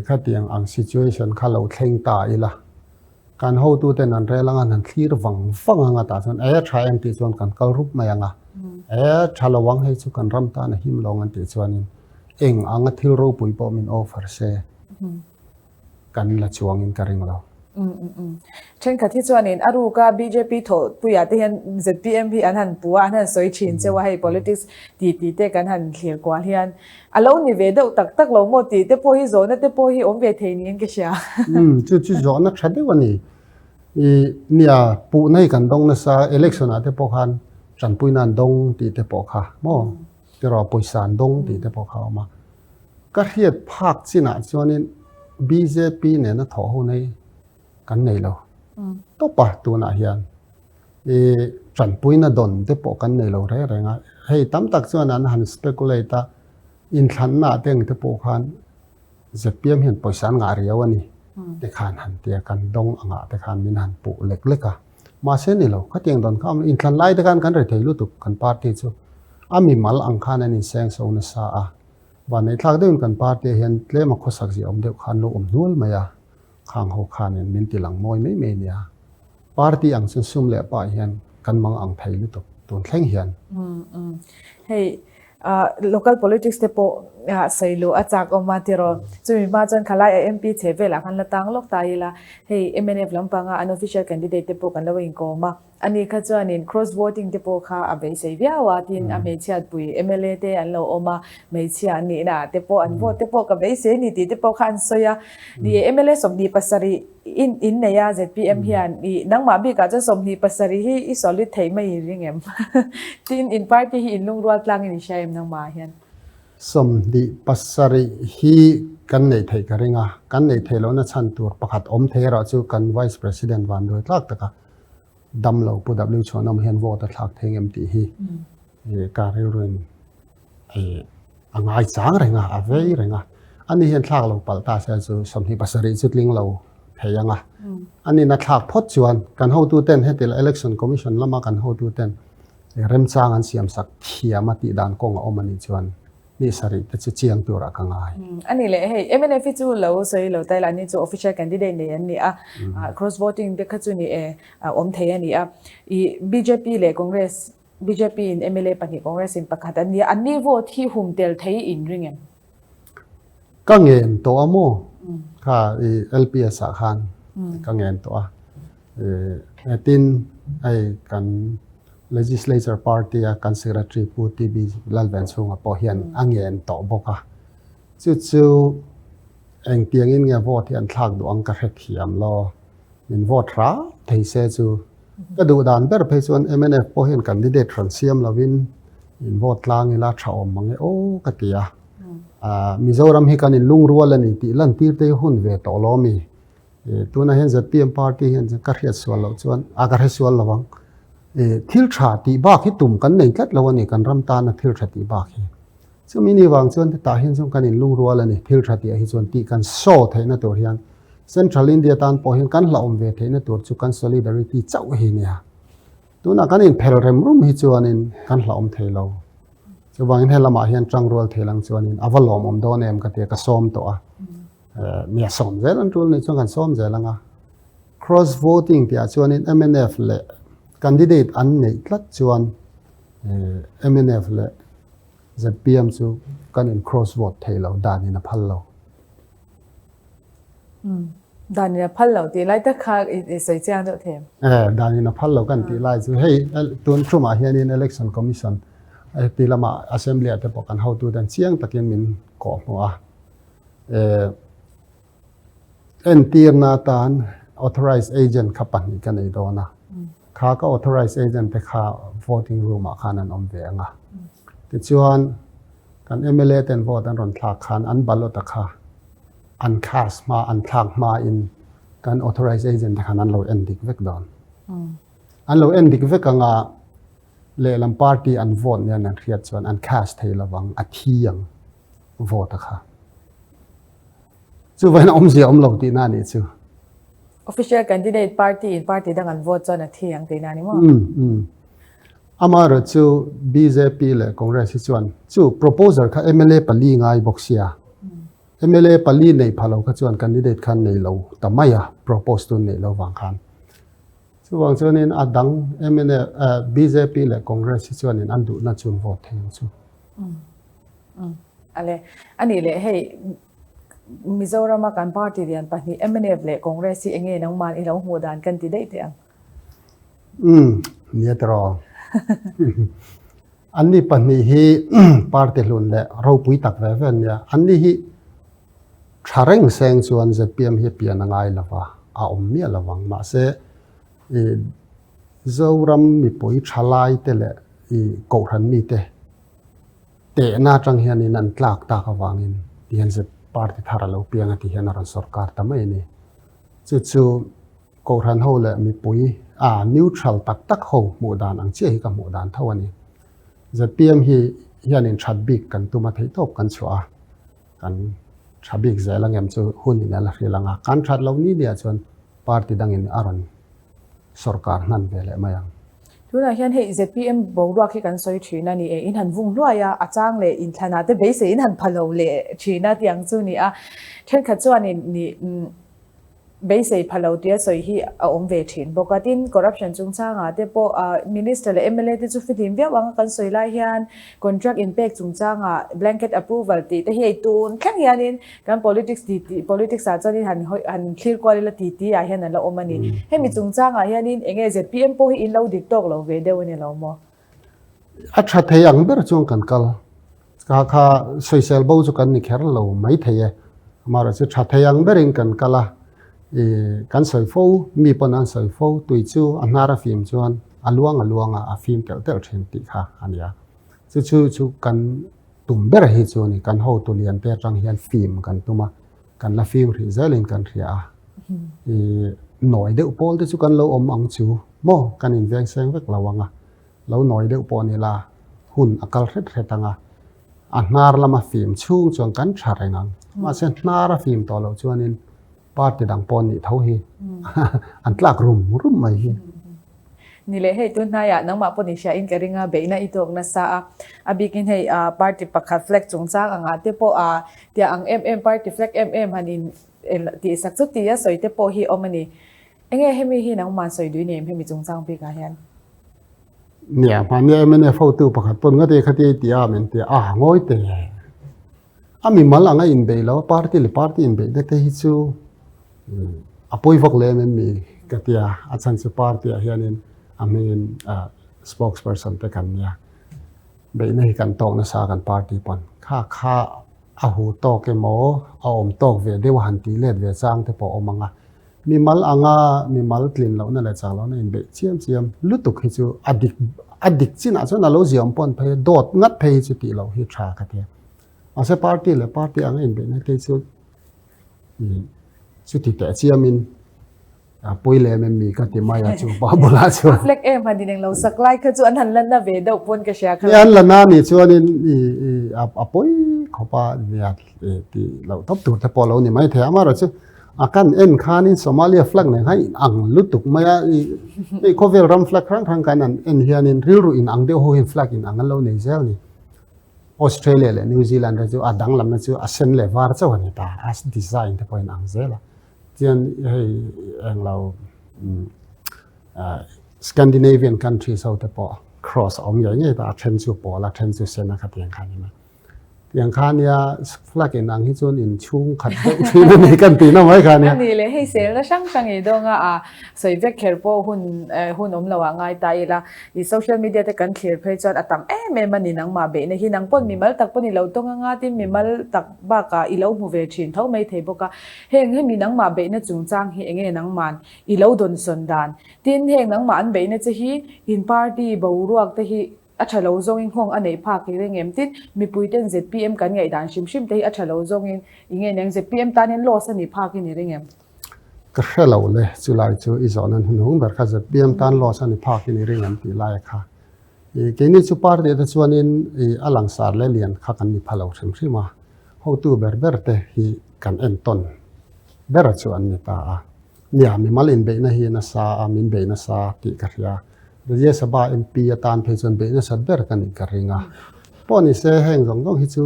khatiang ang situation kha lo thleng ta ila. Kan hotuten an rel anga an thlir vang vang anga tah chuan e tha em tih chuan kan kal rup mai anga. E tha lo ang hei chu kan ram tan a him lo ang an tih chuanin eng anga thil ropui pawh min offer se. kan la chuangin ka ring lo. Thenkhat hi chuanin a ruka bjp thawhpuiah te hian zpm hi an han pu a, an han sawi thin cheu a, hei politics ti ti te kan han thlir kual hian a lo ni ve deuh tak tak lo maw tih te pawh hi zawhna te pawh hi awm ve thei niin ka hria. Chu chu zawhna tha deuh a ni. I nia puhna hi kan dawng nasa election ah te pawh khan tanpuina an dawng tih te pawh kha maw tiraw pawisa an dawng tih te pawh kha a awm a. Ka hriat phak chinah chuanin bjp nena thawh ho nei kan nei lo tawp a tunah hian i tanpuina dawn te pawh kan nei lo reng reng a, hei tam tak chuan an han speculate a, inthlanna te ang te pawh khan zpm hian pawisa an ngah riau a ni te khan han tia kan dawng angah te khan min han puh lek lek a, mahse ni lo khatiang dawn kha inthlan lai te khan kan rethei lutuk kan party chu a mimal ang khan an insengso nasa a. Vanneih thlak deuhin kan party ah hian tlem a khawsak zia awm deuh khan lo awm hnual mai a, khang ho khanin min ti lang mawi mai mai nia. Party ang chuan sum leh pah hian kan mang ang thei lutuk tun thleng hian. Hei local politics te pawh sawi luh a chak awm a tiraw. Chumi hma chuan khalai a MP chhe velah khan la tang lawk ta ila, hei mnf lampanga an official candidate te pawh kan lo inkawm a. Ani kha chuanin cross voting te pawh kha a beisei viau a, tin a hmeichhiatpui mla te an lo awm a, hmeichhia an nihna ah te pawh an vote te pawh ka beisei a ni tih te pawh kha an sawi a. Ni e, mla 27 in in nei a zpm hian i nangmah bikah chuan 27 hi i solid theih mai i ring em? Tin in party hi in lungrual tlangin i hria em nangmah ah hian? 27 hi kan neih theih ka ring a, kan neih theih lohna chhan tur pakhat awm thei erawh chu kan Vice President vanduai tlak taka dam lo Pu W Chhuanawm hian vote a thlak thei ngem tih hi ka rilruin a ngai chang reng a, a vei reng a. Ani hian thlak lo palh ta se chu 27 chu tling lo thei ang a. Ani na thlak phawt chuan kan hotu ten heti Election Commission lama kan hotu ten remchang an siam sak thiam a tih dan kawng a awm a nih chuan. Ni sarih te chu chiang turah ka ngai. A ni leh hei mnf hi chu lo sawi lo ta ila ni chu official candidate nei an ni a, cross voting te kha chu ni e awm thei a ni a. I bjp leh Congress, bjp in mla pahnih Congress in pakhat an ni a, an ni vote hi hum tel thei in ring em? Ka ngen tawh a maw? Kha i LPS ah khan ka ngen tawh a. Tin hei kan Legislature Party a kan Secretary Pu TB Lalvenchhunga pawh hian a ngen tawh bawk a. Chu chu engtiangin nge vote hi an thlak duh ang ka hrethiam lo. Min vote hram thei se chu ka duh dan ber phei chuan mnf pawh hian candidate hran siam lovin in vote tlang ila tha awm mang e aw ka ti a. Mizoram hi kan inlungrual a ni tih lantir te hi hun ve tawh lo ami? Tunah hian zpm party hian ka hriat sual loh chuan a ka hre sual lo ang. Thil tha tih bak hi tum kan nei tlat lo a ni kan ram tana thil tha tih bak hi. Chumi ni vang chuan hetah hian chuan kan inlungrual a ni thil tha tih ah hi chuan tih kan show theihna tur hian Central India tan pawh hian kan hlauhawm ve theihna tur chu kan solidarity chauh hi nia. Tunah kan inphel rem rum hi chuanin kan hlauhawm thei lo. Chuvangin helamah hian tangrual thei lang chuanin a va lawmawm dawn em ka tia ka sawm tawh a. Nia sawm zel an tul nih chuan kan sawm zel ang a. Cross voting tihah chuanin mnf leh candidate an neih tlat chuan mnf leh zpm chu kan in cross vote thei lo, danin a phal lo. Danin a phal lo tih lai tak kha i sawi chiang deuh thei em? Danin a phal lo kan tih lai chu hei tun tumah hianin Election Commission heti lamah Assembly ah te pawh kan hotu ten chiang takin min kawhhmuh a. Entirna atan authorized agent kha pahnih ka nei dawn a, kha ka authorized agent te kha voting room ah khan an awm ve ang a. Tichuan kan mla ten vote an rawn thlak khan an ballot a kha an cast hma an thlak hma in kan authorized agent te khan an lo en dik vek dawn. An lo en dik vek ang a, lehlam party an vote nen an hriat chuan an cast thei lovang, a thi ang. Vote a kha. Chuvain awmzia awm lo tihna a nih chu. Official candidate party in party dang an vote chuan a thi ang tihna a ni maw? Um um. Amaherawh chu bjp leh Congress hi chuan chu proposer kha mla pali ngai bawk sia. Mla pali nei pha lo kha chuan candidate khan nei lo ta mai a, propose tu neih lo vang khan. Chuvang chuanin a dang mla bjp leh Congress hi chuanin an duhna chu an vote thei ang chu. Ale, a nih leh hei Mizorama kan party lian pahnih mnf leh Congress hi enge nangman i lo hmuh dan kan ti daih teh ang? Umm, nia tiraw. Anni pahnih hi party hlun leh ropui tak ve ve an nia. Anni hi tha reng seng chuan zpm hi pian a ngai lova, a awm miah lovang. Mahse, i Zoram mipui thalai te leh i Kohhran mite Tehna atang hianin an tlak tak avangin ti hian zep party thar a lo piang a ti hian a rawn sawrkar ta mai a ni. Chu chu Kohhran ho leh mipui a neutral tak tak ho hmuh dan ang chiah hi ka hmuh dan tho a ni. Zpm hi hianin that bik kan tum a theihtawp kan chhuah a, kan tha bik zel angem chu hun in a la hril ang a, kan that lo ni ni ah chuan party dangin a rawn sawrkar hman ve leh mai ang. Tunah hian hei zpm boruak hi kan sawi thin a ni e, in han vung hluai a, a chang leh inthlanah te beisei in han pha lo leh thin a tih ang chu ni a, thenkhat chuanin ni beisei pha lo tia sawi hi a awm ve thin bawk a, tin corruption chungchangah te pawh minister leh mla te chu fihlim viau ang a kan sawi lai hian contract inpek chungchangah blanket approval tih te hi hei tun thleng hianin Kan politics ti ti politics ah chuanin han hawi han thlir kual ila ti ti ah hian an la awm a ni. Hemi chungchangah hianin eng nge zpm pawh hi in lo dik tawk lo ve deuh a ni lo maw? A tha thei ang ber chuan kan kal. Kha kha sawisel bo chu kan ni kher lo mai thei e. Amaherawhchu tha thei ang berin kan kal a, i kan sawi fo, mi pawn an sawi fo, tui chu a hnar a fim chuan a luang a luang a, a fim telh telh thin tih kha a nia. Chu chu chu kan Tum ber hi chu ni kan hotu lian te atang hian fim kan tum a, kan la fim hrih zelin kan hria a. I nawi deuh pawl te chu kan lo awm ang chu maw kan inveng seng vek lo ang a, lo nawi deuh pawh ni la hun a kal hret hret ang a, a hnar lama fim chhung chuan kan tha reng ang. Mahse hnar a fim tawh loh chuanin party dang pawh nih tho hi an tlak rum rum mai hi. Ni leh hei tun hnaiah nangmah pawh ni hria in ka ring a, beihna i tawk nasa a. A bikin hei party pakhat flag chungchang angah te pawh a tia ang em em party flag em em han in tihsak chu tia sawi te pawh hi awm a ni. Enge hemi hi nangmah sawi dui nei em hemi chungchang bikah hian? Nia, mahni mnf hotu pakhat pawn ngati khati ei ti a min ti a, ngawi teh. A mimal anga inbeih lo, party leh party inbeih na te hi chu a pawi vak lem em mi ka ti a, a chhan chu party ah hianin a hmingin spokesperson te kan nia, beihna hi kan tawk nasa kan party pawn kha kha a hu tawk emaw a awm tawk ve deuh a han tih let ve chang te pawh a awm ang a, mimal anga mimal tlin lohna leh chak lohna inbeih chiam chiam lutuk hi chu a dik a dik chinah chuan a lo ziaawm pawn phei a, dawt ngat phei hi chu tih loh hi tha ka ti a. Mahse party leh party anga inbeihna te chu chuti teh chiamin a pawi lem em mi ka ti mai a chu pa bulah chuan. A flag em han ineng lo sak lai kha chu an han la na ve deuh pawn ka hria kha. An la na nih chuanin a pawi khawp a nia ti loh tawp tur te pawh lo ni mai thei a. Amaherawhchu a kan en khanin Somalia flag nen khan inang lutuk mai a, hei khawvel ram flag hrang hrang kan en hianin rilru inang deuh ho hian flag inang an lo nei zel a ni. Australia leh New Zealand te chu a danglamna chu a sen leh var chauh a ni ta, a design te pawh a inang zel a. Chuan hei englo Scandinavian countries ho te pawh cross a awm ngei ngei ta, a then chu pawl a then chu sen a khatiang kha a ni mai. Tiang kha nia flag inang hi chuan inchhung khat deuh thin a ni kan tihna mai kha nia. A ni leh hei selna hrang hrang i dawnga a sawi vek kher pawh hun hun awm lo ah ngai ta ila. I social media te kan thlir phei chuan a tam em em a ni nangmah beihna hi nang pawn mimal tak pawn i lo tawng anga tin mimal tak bakah i lo hmu ve thin tho mai thei bawk a. Heng hemi nangmah beihna chungchang hi enge nangman i lo dawnsawn dan? Tin heng nangmah an beihna che hi in party boruak te hi a tha lo zawngin nghawng a neih phak i ring em? Tin mipui ten zpm kan ngaihdan hrim hrim te hi a tha lo zawngin i nge neng zpm tanin loss a nih phak i ni ring em? Ka hre lo le, chulai chu i zawh nan hun hung ber kha zpm tan loss a ni phak in i ring em tih lai a kha. I keini chu party te chuanin i a langsar leh lian kha kan ni pha lo hrim hrim a, hotu ber ber te hi kan entawn ber chu an ni ta a. Nia, mimal inbeihna hi nasa a, min beih nasa tih ka hria. Rajya Sabha MP atan phei chuan beih nasat ber ka nih ka ring a. Pawh ni se heng zawng zawng hi chu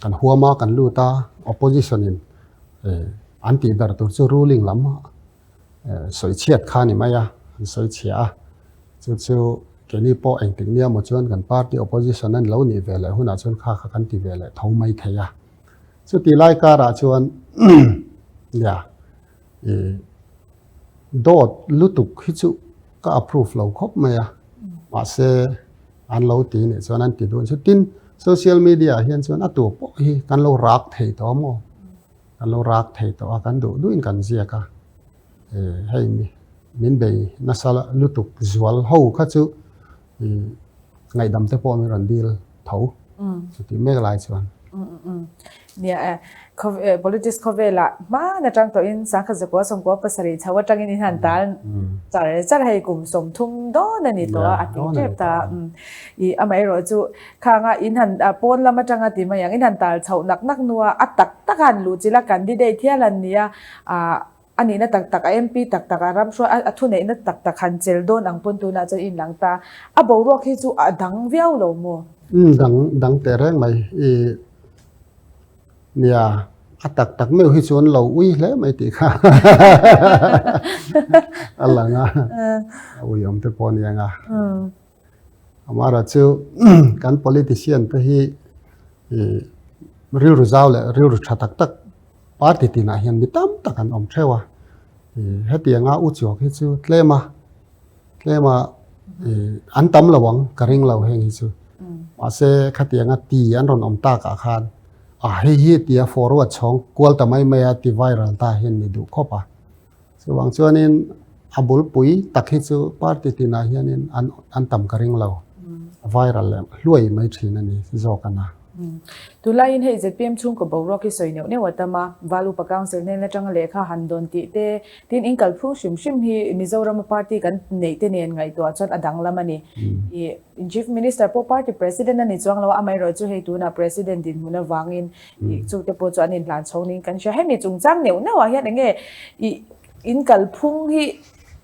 kan huam a, kan lut a, opposition in An tih ber tur chu ruling lam sawi chhiat kha a ni mai a, an sawi chhia a. Chu chu keini pawh engtik nia maw chuan kan party opposition an lo nih ve leh hunah chuan kha kha kan ti ve leh tho mai thei a. Chuti lai karah chuan nia dawt lutuk hi chu ka approve lo khawp mai a, mahse an lo ti nih chuan an ti dun chu. Tin, social media ah hian chuan a tu pawh hi kan lo rak thei tawh a maw? Kan lo rak thei tawh a, kan duh duhin kan ziak a. Hei min bei nasa lutuk zual ho kha chu ngaihdam te pawh min rawn dil tho chuti mek lai chuan. Nia e, politics khawvelah hman atang tawhin sangkhat zakua sawmkua pasarih chho atangin in han tal char char hei kum 30 dawn a ni tawh a, a ti tep ta. I amaherawh chu khanga in han pawn lam atanga ti mai ang in han tal chhoh nak nak hnua a tak tak han luh chilh a candidate hial an ni a, A nihna tak tak, a MP tak tak, a ram hruai, a thuneihna tak tak han chel dawn ang pawn tunah chuan in lang ta. A boruak hi chu a dang viau lo maw? Umm dang dang teh reng mai. I nia, a tak tak meuh hi chuan lo ui hle mai tih kha a lang a, a ui awm te pawh a ni ang a. Amara chu kan politician te hi i rilru zau leh rilru tha tak tak party tinah hian mi tam tak an awm theuh a. I hetianga u chuak hi chu tlem a tlem a i an tam lo ang ka ring lo heng hi chu. Mahse khatianga ti an rawn awm takah khan a hei hi tia forward chhawng kual ta mai mai a ti viral ta hian ni duh khawp a. Chuvang chuanin a bulpui tak hi chu party tinah hianin an an tam ka ring lo. Viral leh hluai mai thin a ni zawk a na. Tunlaiin hei zpm chhungkaw boruak hi sawi neuh neuh a tam a, Val Upa Council hnen atanga lehkha han dawn tih te, tin in kalphung hrim hrim hi Mizorama party kan neih te nen ngaihtuah chuan a danglam a ni. I Chief Minister pawh party president a ni chuang lo a, amaherawh chu hei tunah president dinhmun avangin I chute pawh chu an inhlan chho niin kan hria. Hemi chungchang neuh neuh ah hian enge i in kalphung hi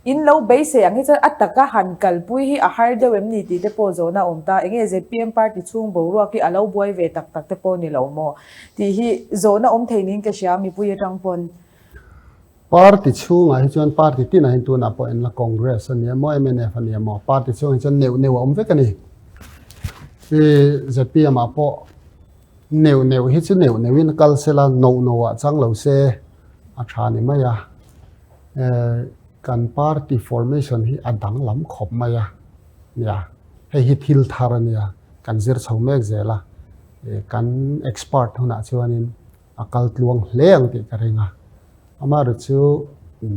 In lo beisei ang hi chuan a taka han kalpui hi a har deuh em ni tih te pawh zawhna a awm ta. Enge zpm party chhung boruak hi a lo buai ve tak tak te pawh ni lo maw tih hi zawhna awm thei niin ka hria mipui atang pawn. Party chhungah hi chuan party tinah hian tunah pawh enla Congress a nia maw mnf a nia maw party chhungah hi chuan neuh neuh a awm vek a ni. I zpm ah pawh neuh neuh hi chu neuh neuhin kal sela noh noh ah chang lo se a tha ni mai a. Kan party formation hi a danglam khawp mai a, nia hei hi thil thar a nia, kan zir chho mek zel a, kan expert hunah chuanin a kal tluang hle ang tih ka ring a, amaherawhchu chu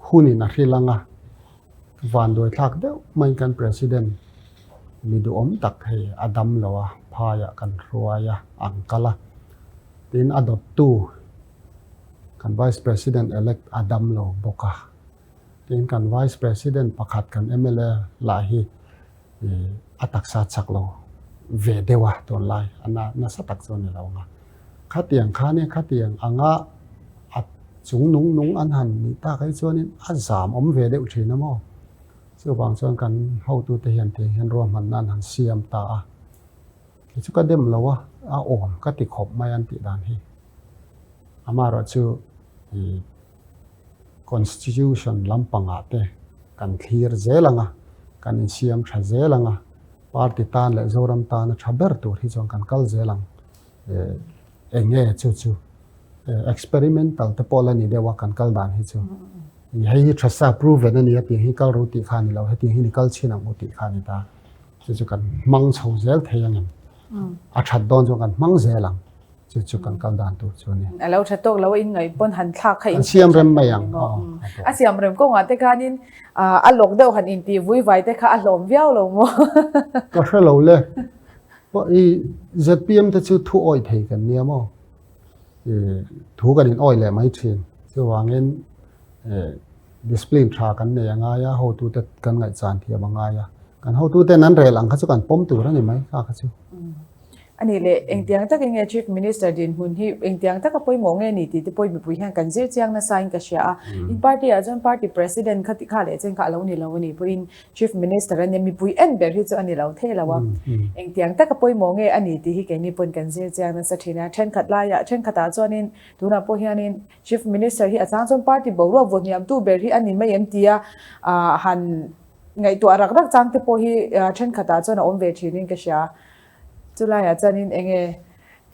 hunin a hrilh ang a, vanduai thlak deuh maiin kan president mi duhawm tak hei a dam lo a, phaiah kan hruai a, an kal a, tin a dawttu. Kan Vice President elect a dam lo bawk a, tin kan Vice President pakhat kan mla lah hi a taksa chak lo ve deuh a tunlai a na nasa tak chu a ni lo ang a. Khatiang khanin khatiang anga a chung nung nung an han nih tak hi chuanin a zam awm ve deuh thin a maw? Chuvang chuan kan hotute hian tiang hian ruahmanna an han siam ta a. Kei chu ka dem lo a, a awm ka ti khawp mai an tih dan hi. Amaherawh chu i Constitution lampangah te kan thlir zel ang a, kan insiam tha zel ang a, party tan leh Zoram tana tha ber tur hi chuan kan kal zel ang. Eng nge chu chu experimental te pawh la ni deuh a kan kal dan hi chu. Hei hi tha sa proven a ni a, tiang hi kal ro tih kha a ni lo, hetiang hi ni kal chhin ang u tih kha a ni ta. Chu chu kan hmang chho zel thei ang em? A that dawn chuan kan hmang zel ang. Chu chu kan kal dan tur chu a ni. A lo tha tawk lo a in ngaih pawn han thlak kha in siam rem mai ang. A siam rem kawngah te khanin a lawk deuh han intih vui vai te kha a hlawm viau lo maw? Ka hre lo le. I zpm te chu thu awih thei kan nia maw? Thu kan in awih leh mai thin. Chuvangin Discipline tha kan nei a ngai a, hotute kan ngaihchan thiam a ngai a. Kan hotuten an rel ang kha chu kan pawm tur a ni mai kha kha chu. A nih leh, engtiang takin nge Chief Minister dinhmun hi engtiang taka pawimawh nge ni tih te pawh mipui hian kan zir chiang nasain ka hria a. In party ah chuan party president kha ti kha leh chen kha a lo ni lo a nih pawhin Chief Minister a nia mipui en ber hi chu a ni lo thei lo a. Engtiang taka pawimawh nge a ni tih hi keini pawn kan zir chiang nasa thin a. Thenkhat laiah thenkhatah chuanin tunah pawh hianin Chief Minister hi a chang chuan party boruak vaw hniamtu ber hi a ni mai em tia han ngaihtuah rak rak chang te pawh hi thenkhatah chuan a awm ve thinin ka hria. Chulaiah chuanin eng nge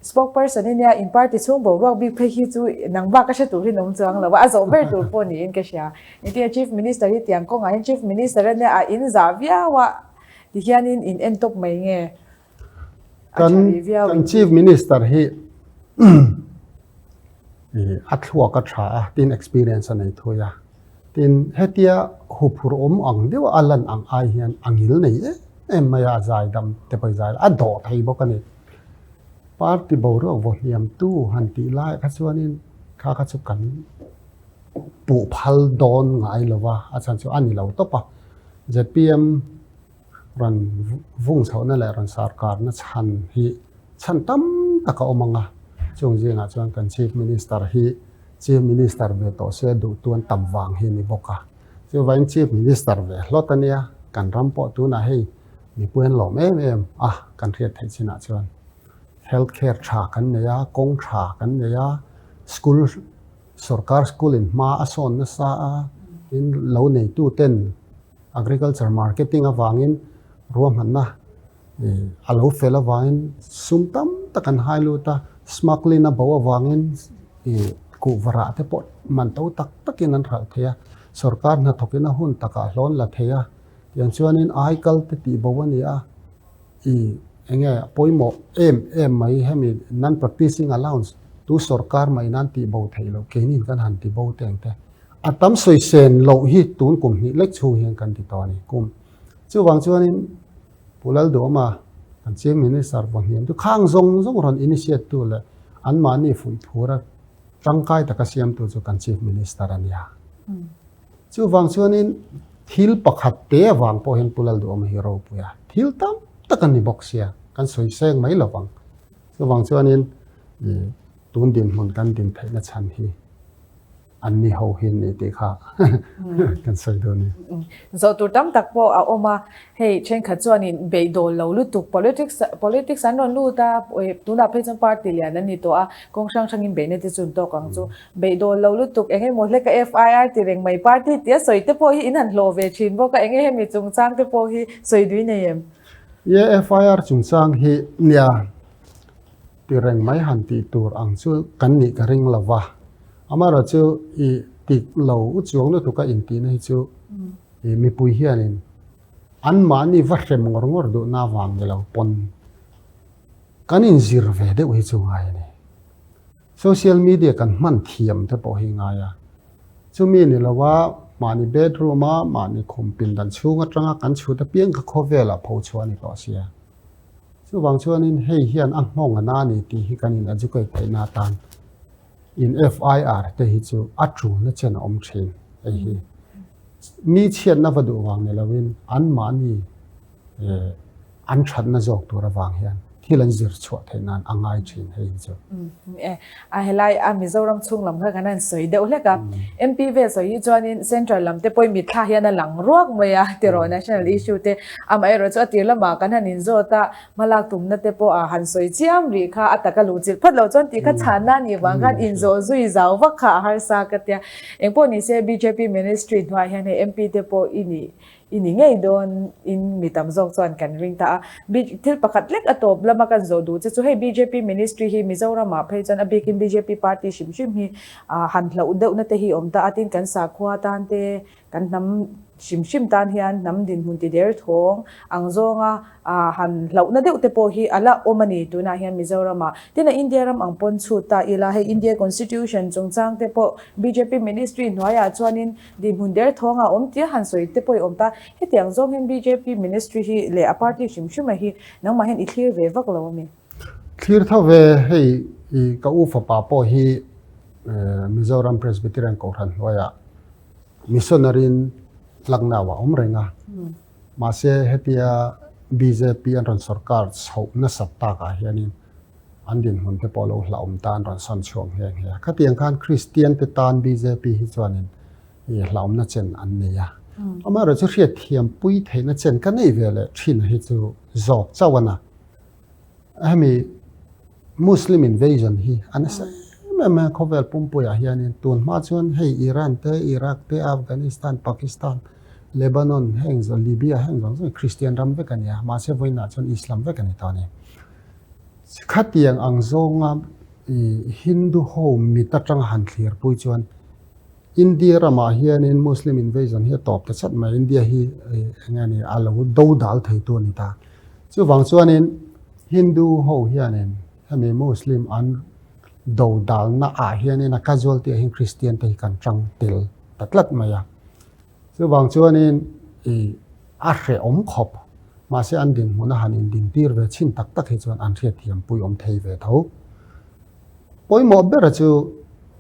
spokesperson i nia in party chhung boruak bik phei hi chu nang bak a hre tur hi an awm chuang lo a, a zawh ber tur pawh niin ka hria. Engtin nge Chief Minister hi tiang kawngah hian Chief Minister a nia a in zah viau a tihianin in en tawp mai nge a tha rih viau Kan Chief Minister hi A thluak a tha a, tin experience a nei thui a. Tin, hetia huphur awm ang deuh a lan ang ai hian a ngil nei em em mai a, a zai dam te pawh i zai a dawh thei bawk a ni. Party boruak vaw hniamtu han tih lai kha chuanin kha kha chu kan puh phal dawn ngai lo va, a chhan chu a ni lo tawp a. Zpm rawn vung chhohna leh rawn sarkarna chhan hi chhan tam tak a awm ang a, chung zingah chuan kan Chief Minister hi Chief Minister ve tawh se duhtu an tam vang hi a ni bawk a. Chuvangin Chief Minister ve hlawt a nia, kan ram pawh tunah hei mipui an lawm em em a, kan hriat theih chinah chuan health care tha kan nei a, kawng tha kan nei a, school sorkar school in hma a sawn nasa a, tin lo neitu ten Agriculture marketing avangin ruahmanna a lo fel avangin sum tam tak an hai lut a, smuggling a bo avangin kuhva rah te pawh man to tak takin an hralh thei a, sorkar hnathawkin a hun takah hlawn la thei a, tiang chuanin aikal te tih bo a ni a, eng nge pawimawh em em mai hemi non-practicing allowance tu sorkar mah in an tih bo theih loh keinin kan han ti bo teng te. A tam sawi sen loh hi tun kum hnih lek chhung hian kan ti tawh a ni. Kum chuvang chuanin Pu Lalduhawma kan Chief Minister vawhniam chu khang zawng zawng rawn initiate tu leh anmahni fuih phura tangkai taka siamtu chu kan Chief Minister a nia. Chuvang chuanin thil pakhat te avang pawh hian Pu Lalduhawma hi ropui a, thil tam tak a ni bawk sia, kan sawi seng mai lovang. Chuvang chuanin tun dinhmun kan din theihna chhan hi. An ni ho hi an ni tih kha kan sawi dawn a ni. Zawh tur tam tak pawh a awm a, hei thenkhat chuanin beihdawl lo lutuk politics politics an rawn lut a, tunah phei chuan party lian an ni tawh a, kawng hrang hrangin beihna te chu an tawk ang chu. Beihdawl lo lutuk eng emaw hleka FIR ti reng mai party tia sawi te pawh hi in han hlawh ve thin bawk a, eng nge hemi chungchang te pawh hi sawi dui nei em? Ye FIR chungchang hi nia Ti reng mai han tih tur ang chu kan nih ka ring lo va, amaherawh chu i tik lo u chuang lutuk a intihna hi chu i mipui hianin anmahni va hrem ngawr ngawr duhna avang ni lo pawn kan inzir ve deuh hi chu ngai a ni. Social media kan hman thiam te pawh hi ngai a, chumi ni lova mahni bedroom a mahni khum pindan chhung atanga kan chhut apiang kha khawvelah pho chhuah a ni tawh sia. Chuvang chuanin hei hian a nghawng a na ni tih hi kan in educate theihna atan in FIR te hi chu a tulna chen a awm thin hei hi. Mi chhiatna va duh vang ni loin anmahni an thatna zawk tur avang hian thil an zir chhuah theih nan a ngai thin hei hi chu. A helai a Mizoram chhung lam kha kan han sawi deuh hlek a. MP vel sawi hi chuanin Central lam te pawhin mitthla hian a lang ruak mai a tiraw national issue te. Amaherawh chu a tir lamah kan han inzawt a, hmalak tumna te pawh a han sawi chiam rih kha a taka luh chilh phawt loh chuan tih kha chhanna a nih vang khan inzawh zui zau vak kha a harsa ka tia. Engpawh nise bjp ministry hnuaiah hian hei MP te pawh i nih I ni ngei dawn in mi tam zawk chuan kan ring ta a. Thil pakhat lek a tawp lama kan zawh duh che chu hei bjp ministry hi Mizoram ah phei chuan a bikin bjp party hrim hrim hi han hlauh deuhna te hi awm ta a tin kan sakhua tan te kan hnam hrim hrim tan hian hnam dinhmun ti der thawng ang zawnga han hlauhna deuh te pawh hi a la awm a ni tunah hian Mizoram ah. Tin a India ram ang pawn chhut ta ila hei India constitution chungchang te pawh bjp ministry hnuaiah chuanin Dinhmun der thawng a awm tia han sawi te pawh i awm ta. Hetiang zawng hian bjp ministry hi leh a party hrim hrim a hi nangmah hian i thlir ve vak lo a mi? Thlir tho ve, hei i ka u fapa pawh hi Mizoram Presbyterian Kohhran hnuaiah missionary in Lucknow ah awm reng a. Mahse hetia bjp an rawn sorkar chhoh nasat takah hianin an dinhmun te pawh lo hlauhawm ta an rawn sawn chhuak nghe nghe a. Khatiang khan Kristian te tan bjp hi chuanin ih hlauhawmna chen an nei a. Amaherawhchu hriatthiam pui theihna chen ka nei ve leh thin hi chu zawk chauh a na. Hemi Muslim invasion hi a nasa em em a khawvel pumpuiah hianin tun hma chuan hei Iran te, Iraq te, Afghanistan, Pakistan, Lebanon heng zawng Libya heng zawng zawng hi Kristian ram vek a ni a, mahse vawiinah chuan Islam vek a ni tawh a ni. Khatiang ang zawnga Hindu ho mit atanga han thlir pui chuan India ramah hianin Muslim invasion hi a tawp ta chat mai. India hi eng nge ni a lo do dal theitu a ni ta. Chuvang chuanin Hindu ho hianin hemi Muslim an do dalna ah hianin a casualty ah hian Christian te hi kan tang tel ta tlat mai a. Chuvang chuanin i a hrehawm khawp, mahse an dinhmun a han indintir ve chhin tak tak hi chuan an hriatthiam pui awm thei ve tho. Pawimawh bera chu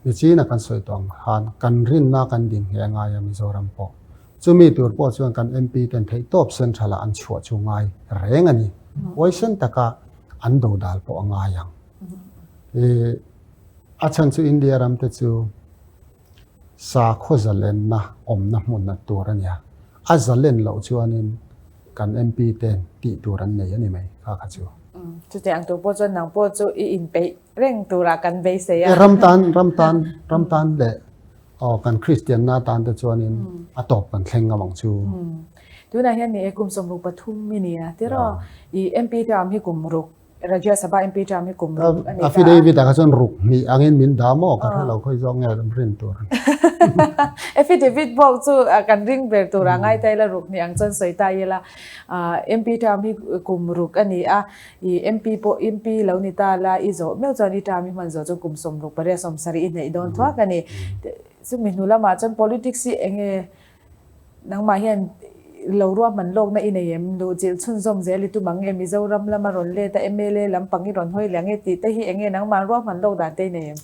Nichina kan sawi tawh ang khan kan rinna kan din nghe ngai a Mizoram pawh. Chumi tur pawh chuan kan MP ten theihtawp central ah an chhuah chu ngai reng a ni. Huaisen taka an dodal pawh a ngai ang. I a chhan chu India ram te chu Sakhaw zalenna awmna hmunna tur a nia. A zalen loh chuanin kan MP ten tih tur an nei a ni mai kha kha chu. Chutiang ang tur pawh chuan nang pawh chu i inpeih reng turah kan beisei a. Ram tan, ram tan, ram tan leh aw kan Kristianna tan te chuanin a tawp kan thleng ngam ang chu. Tunah hian ni e kum 63 i nia tiraw? I MP term hi kum ruk Rajya Sabha MP term hi kum ruk a ni ta a. Affidavit ah kha chuan ruk hnih angin min dah maw ka hre lo khawi zawk nge kan rin tur. Affidavit bawk chu kan ring ber tur a ngai ta ila ruk hnih ang chuan sawi ta ila. MP term hi kum ruk a ni a, i MP pawh MP lo ni ta la i zawh meuh chuan i term i hman zawh chuan kum 60 pariat 70 i hneih dawn thuak a ni. Chumi hnu lamah chuan politics hi enge Nangmah hian lo ruahman lawkna i nei em? Luhchilh chhunzawm zel i tum ang nge? Mizoram lama rawn let a mla lampang i rawn hawi leh ang nge tih te hi eng nge nangmah ruahman lawk dan te i nei em?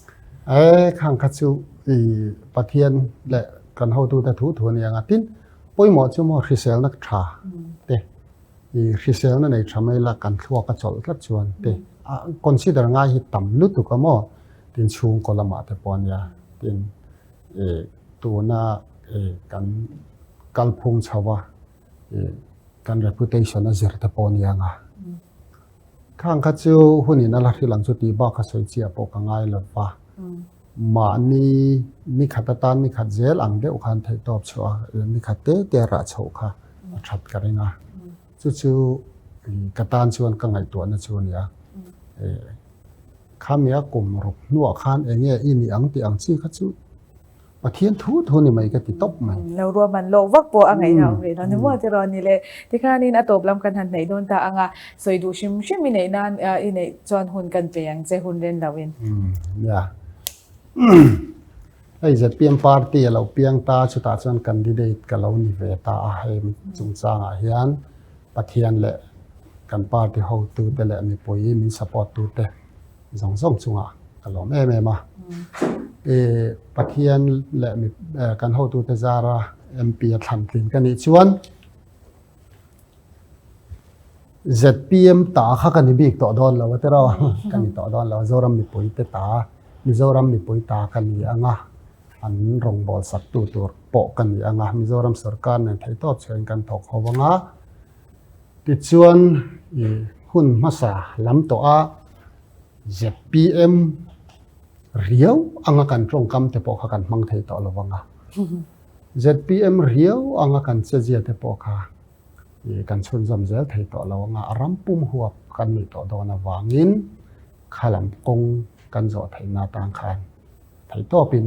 E, khang kha chu i Pathian leh kan hotute thu thu a ni ang a. Tin, pawimawh chu maw hriselna tha te, i hriselna nei tha mai la kan thluak a chawlh tlat chuan te, a consider ngai hi tam lutuk a maw? Tin, chhungkaw lamah te pawh a nia. Tin. tuna kan kalphung chho a kan reputation a zir te pawh nia nga. Khang kha chu hunin a la hrilh ang chu tih bak kha sawi chiah pawh ka ngai lo va. Mahni ni khat atan ni khat zel ang deuh khan theihtawp chhuah a, ni khat te te rah chhoh kha a that ka ring a. Chu chu ka tan chuan ka ngaihtuahna chu a ni a. Khamia kum ruk hnuah khan eng nge i nih ang tih ang chi kha chu Pathian thu thu ni mai ka ti tawp mai. Lo ruahman lawk vak pawh a ngaihna awm rih lo ni maw tiraw ni le. Tikhanin a tawp lam kan han hnaih dawn ta ang a, sawi duh hrim hrim i neih nan i neih chuan hun kan pe ang che hun ren loin. Nia. Hei zpm party a lo piang ta chutah chuan candidate ka lo ni ve ta a hei chungchangah hian Pathian leh kan party hotute leh mipui min support tute zawng zawng chungah ka lawm em em a. E Pathian leh mi kan hotute zara MP a thlan tlin ka nih chuan ZPM ta kha ka ni bik tawh dawn lo a tiraw ka ni tawh dawn lo Zoram mipui te ta Mizoram mipui ta ka ni anga an rawngbâwl saktu tur pawh ka ni anga Mizoram sorkar nen theihtawp chhuahin kan thawk ho anga tichuan i hun hmasa lam tawh a ZPM riau anga kan tawngkam te pawh kha kan hmang thei tawh lo anga ZPM riau anga kan chezia te pawh kha kan chhunzawm zel thei tawh lo anga a ram pum huap kan nih tawh dawn avangin kha lam kawng kan zawh theihna atan khan theihtawpin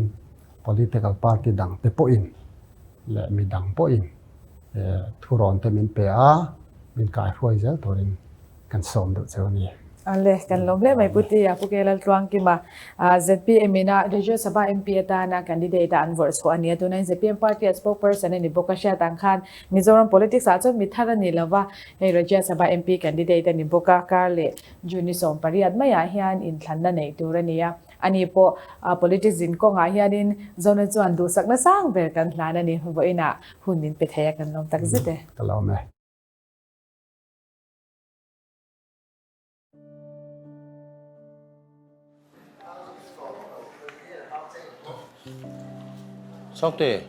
political party dang te pawhin leh mi dang pawhin thurawn te min pe a, min kaihruai zel turin kan sawm deuh cheu a ni. Ale, kan lawm hle mai Pu Tia, Pu Kelal Tluangkima, zpm ina Rajya Sabha MP atana candidate a an vawrh chhuah a ni a, tunah hian zpm party a spokesperson a ni bawk a, hriat ang khan Mizoram politics ah chuan mi thar a ni lova, hei Rajya Sabha MP candidate a ni bawk a, kar leh June ni 18 maiah hian inthlanna neih tur a ni a, ani pawh politics zin kawngah hianin Zona chuan duhsakna sang ber kan hlan a ni, vawiinah hun min pe thei a kan lawm tak zet e. Ka lawm e. Sangte,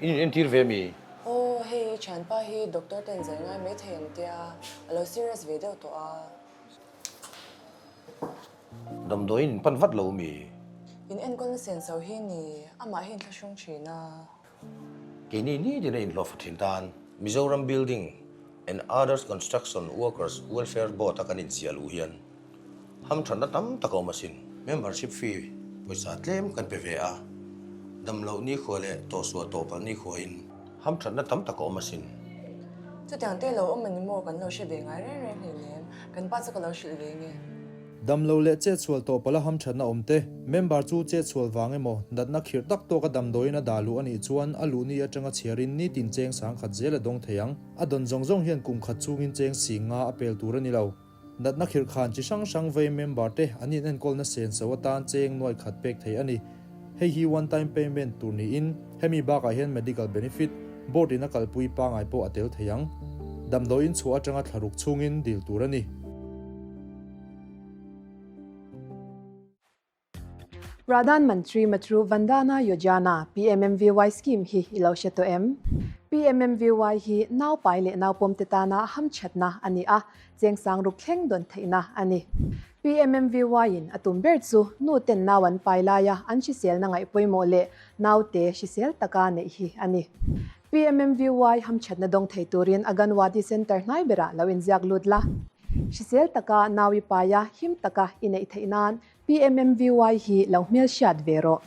in in entir ve mi? Aw, hei i thianpa hi doctor ten zai ngai mai thei ang tia, a lo serious ve deuh tawh a. Damdawiin in pan vat lo mi? In enkawlna senso hi ni, amah hi inthlahrung thin a. Keini nitin a inhlawhfa thin tan Mizoram Building and Others Construction Workers Welfare Board a kan inziah luh hian hamthatna tam tak a awm asin. Membership fee pawisa tlem kan pe ve a, damloh nikhua leh tawhsuah tawhpalh nikhuain hamthatna tam tak a awm asin. Chutiang te lo awm a ni maw kan lo hre ve ngai reng reng hleinem, kan pa chu ka lo hrilh ve nge. Damlo leh chetsual tawh pala hamthatna awm te, member chu chetsual vang emaw, natna khirh tak tawka damdawiin a dah luh a nih chuan a luh ni atanga chhiarin nitin cheng sangkhat zel a dawng thei ang. A dawn zawng zawng hian kum khat chungin cheng sing nga a pel tur a ni lo. Natna khirh khan chi hrang hrang vei member te an inenkawlna senso atan cheng nuai khat pek thei a ni. Hei hi one time payment tur niin hemi bakah hian medical benefit, board in a kalpui pangai pawh a tel thei ang. Damdawiin chhuah atanga thlaruk chhungin dil tur a ni. Pradhan Mantri Matru Vandana Yojana, PMMVY, scheme hi i lo hre tawh em? PMMVY hi naupai leh naupawmte tana hamthatna a ni a, cheng sang ruk thleng dawn theihna a ni. PMMVY in a tum ber chu nu ten nau an pai laia an hriselna ngaih pawimawh leh naute hrisel taka neih hi a ni. PMMVY hamthatna dawng thei turin Aganwadi Centre hnai berah lo inziak lut la. Hrisel taka nau i paia him taka i neih theih nan PMMVY hi lo hmelhriat ve rawh.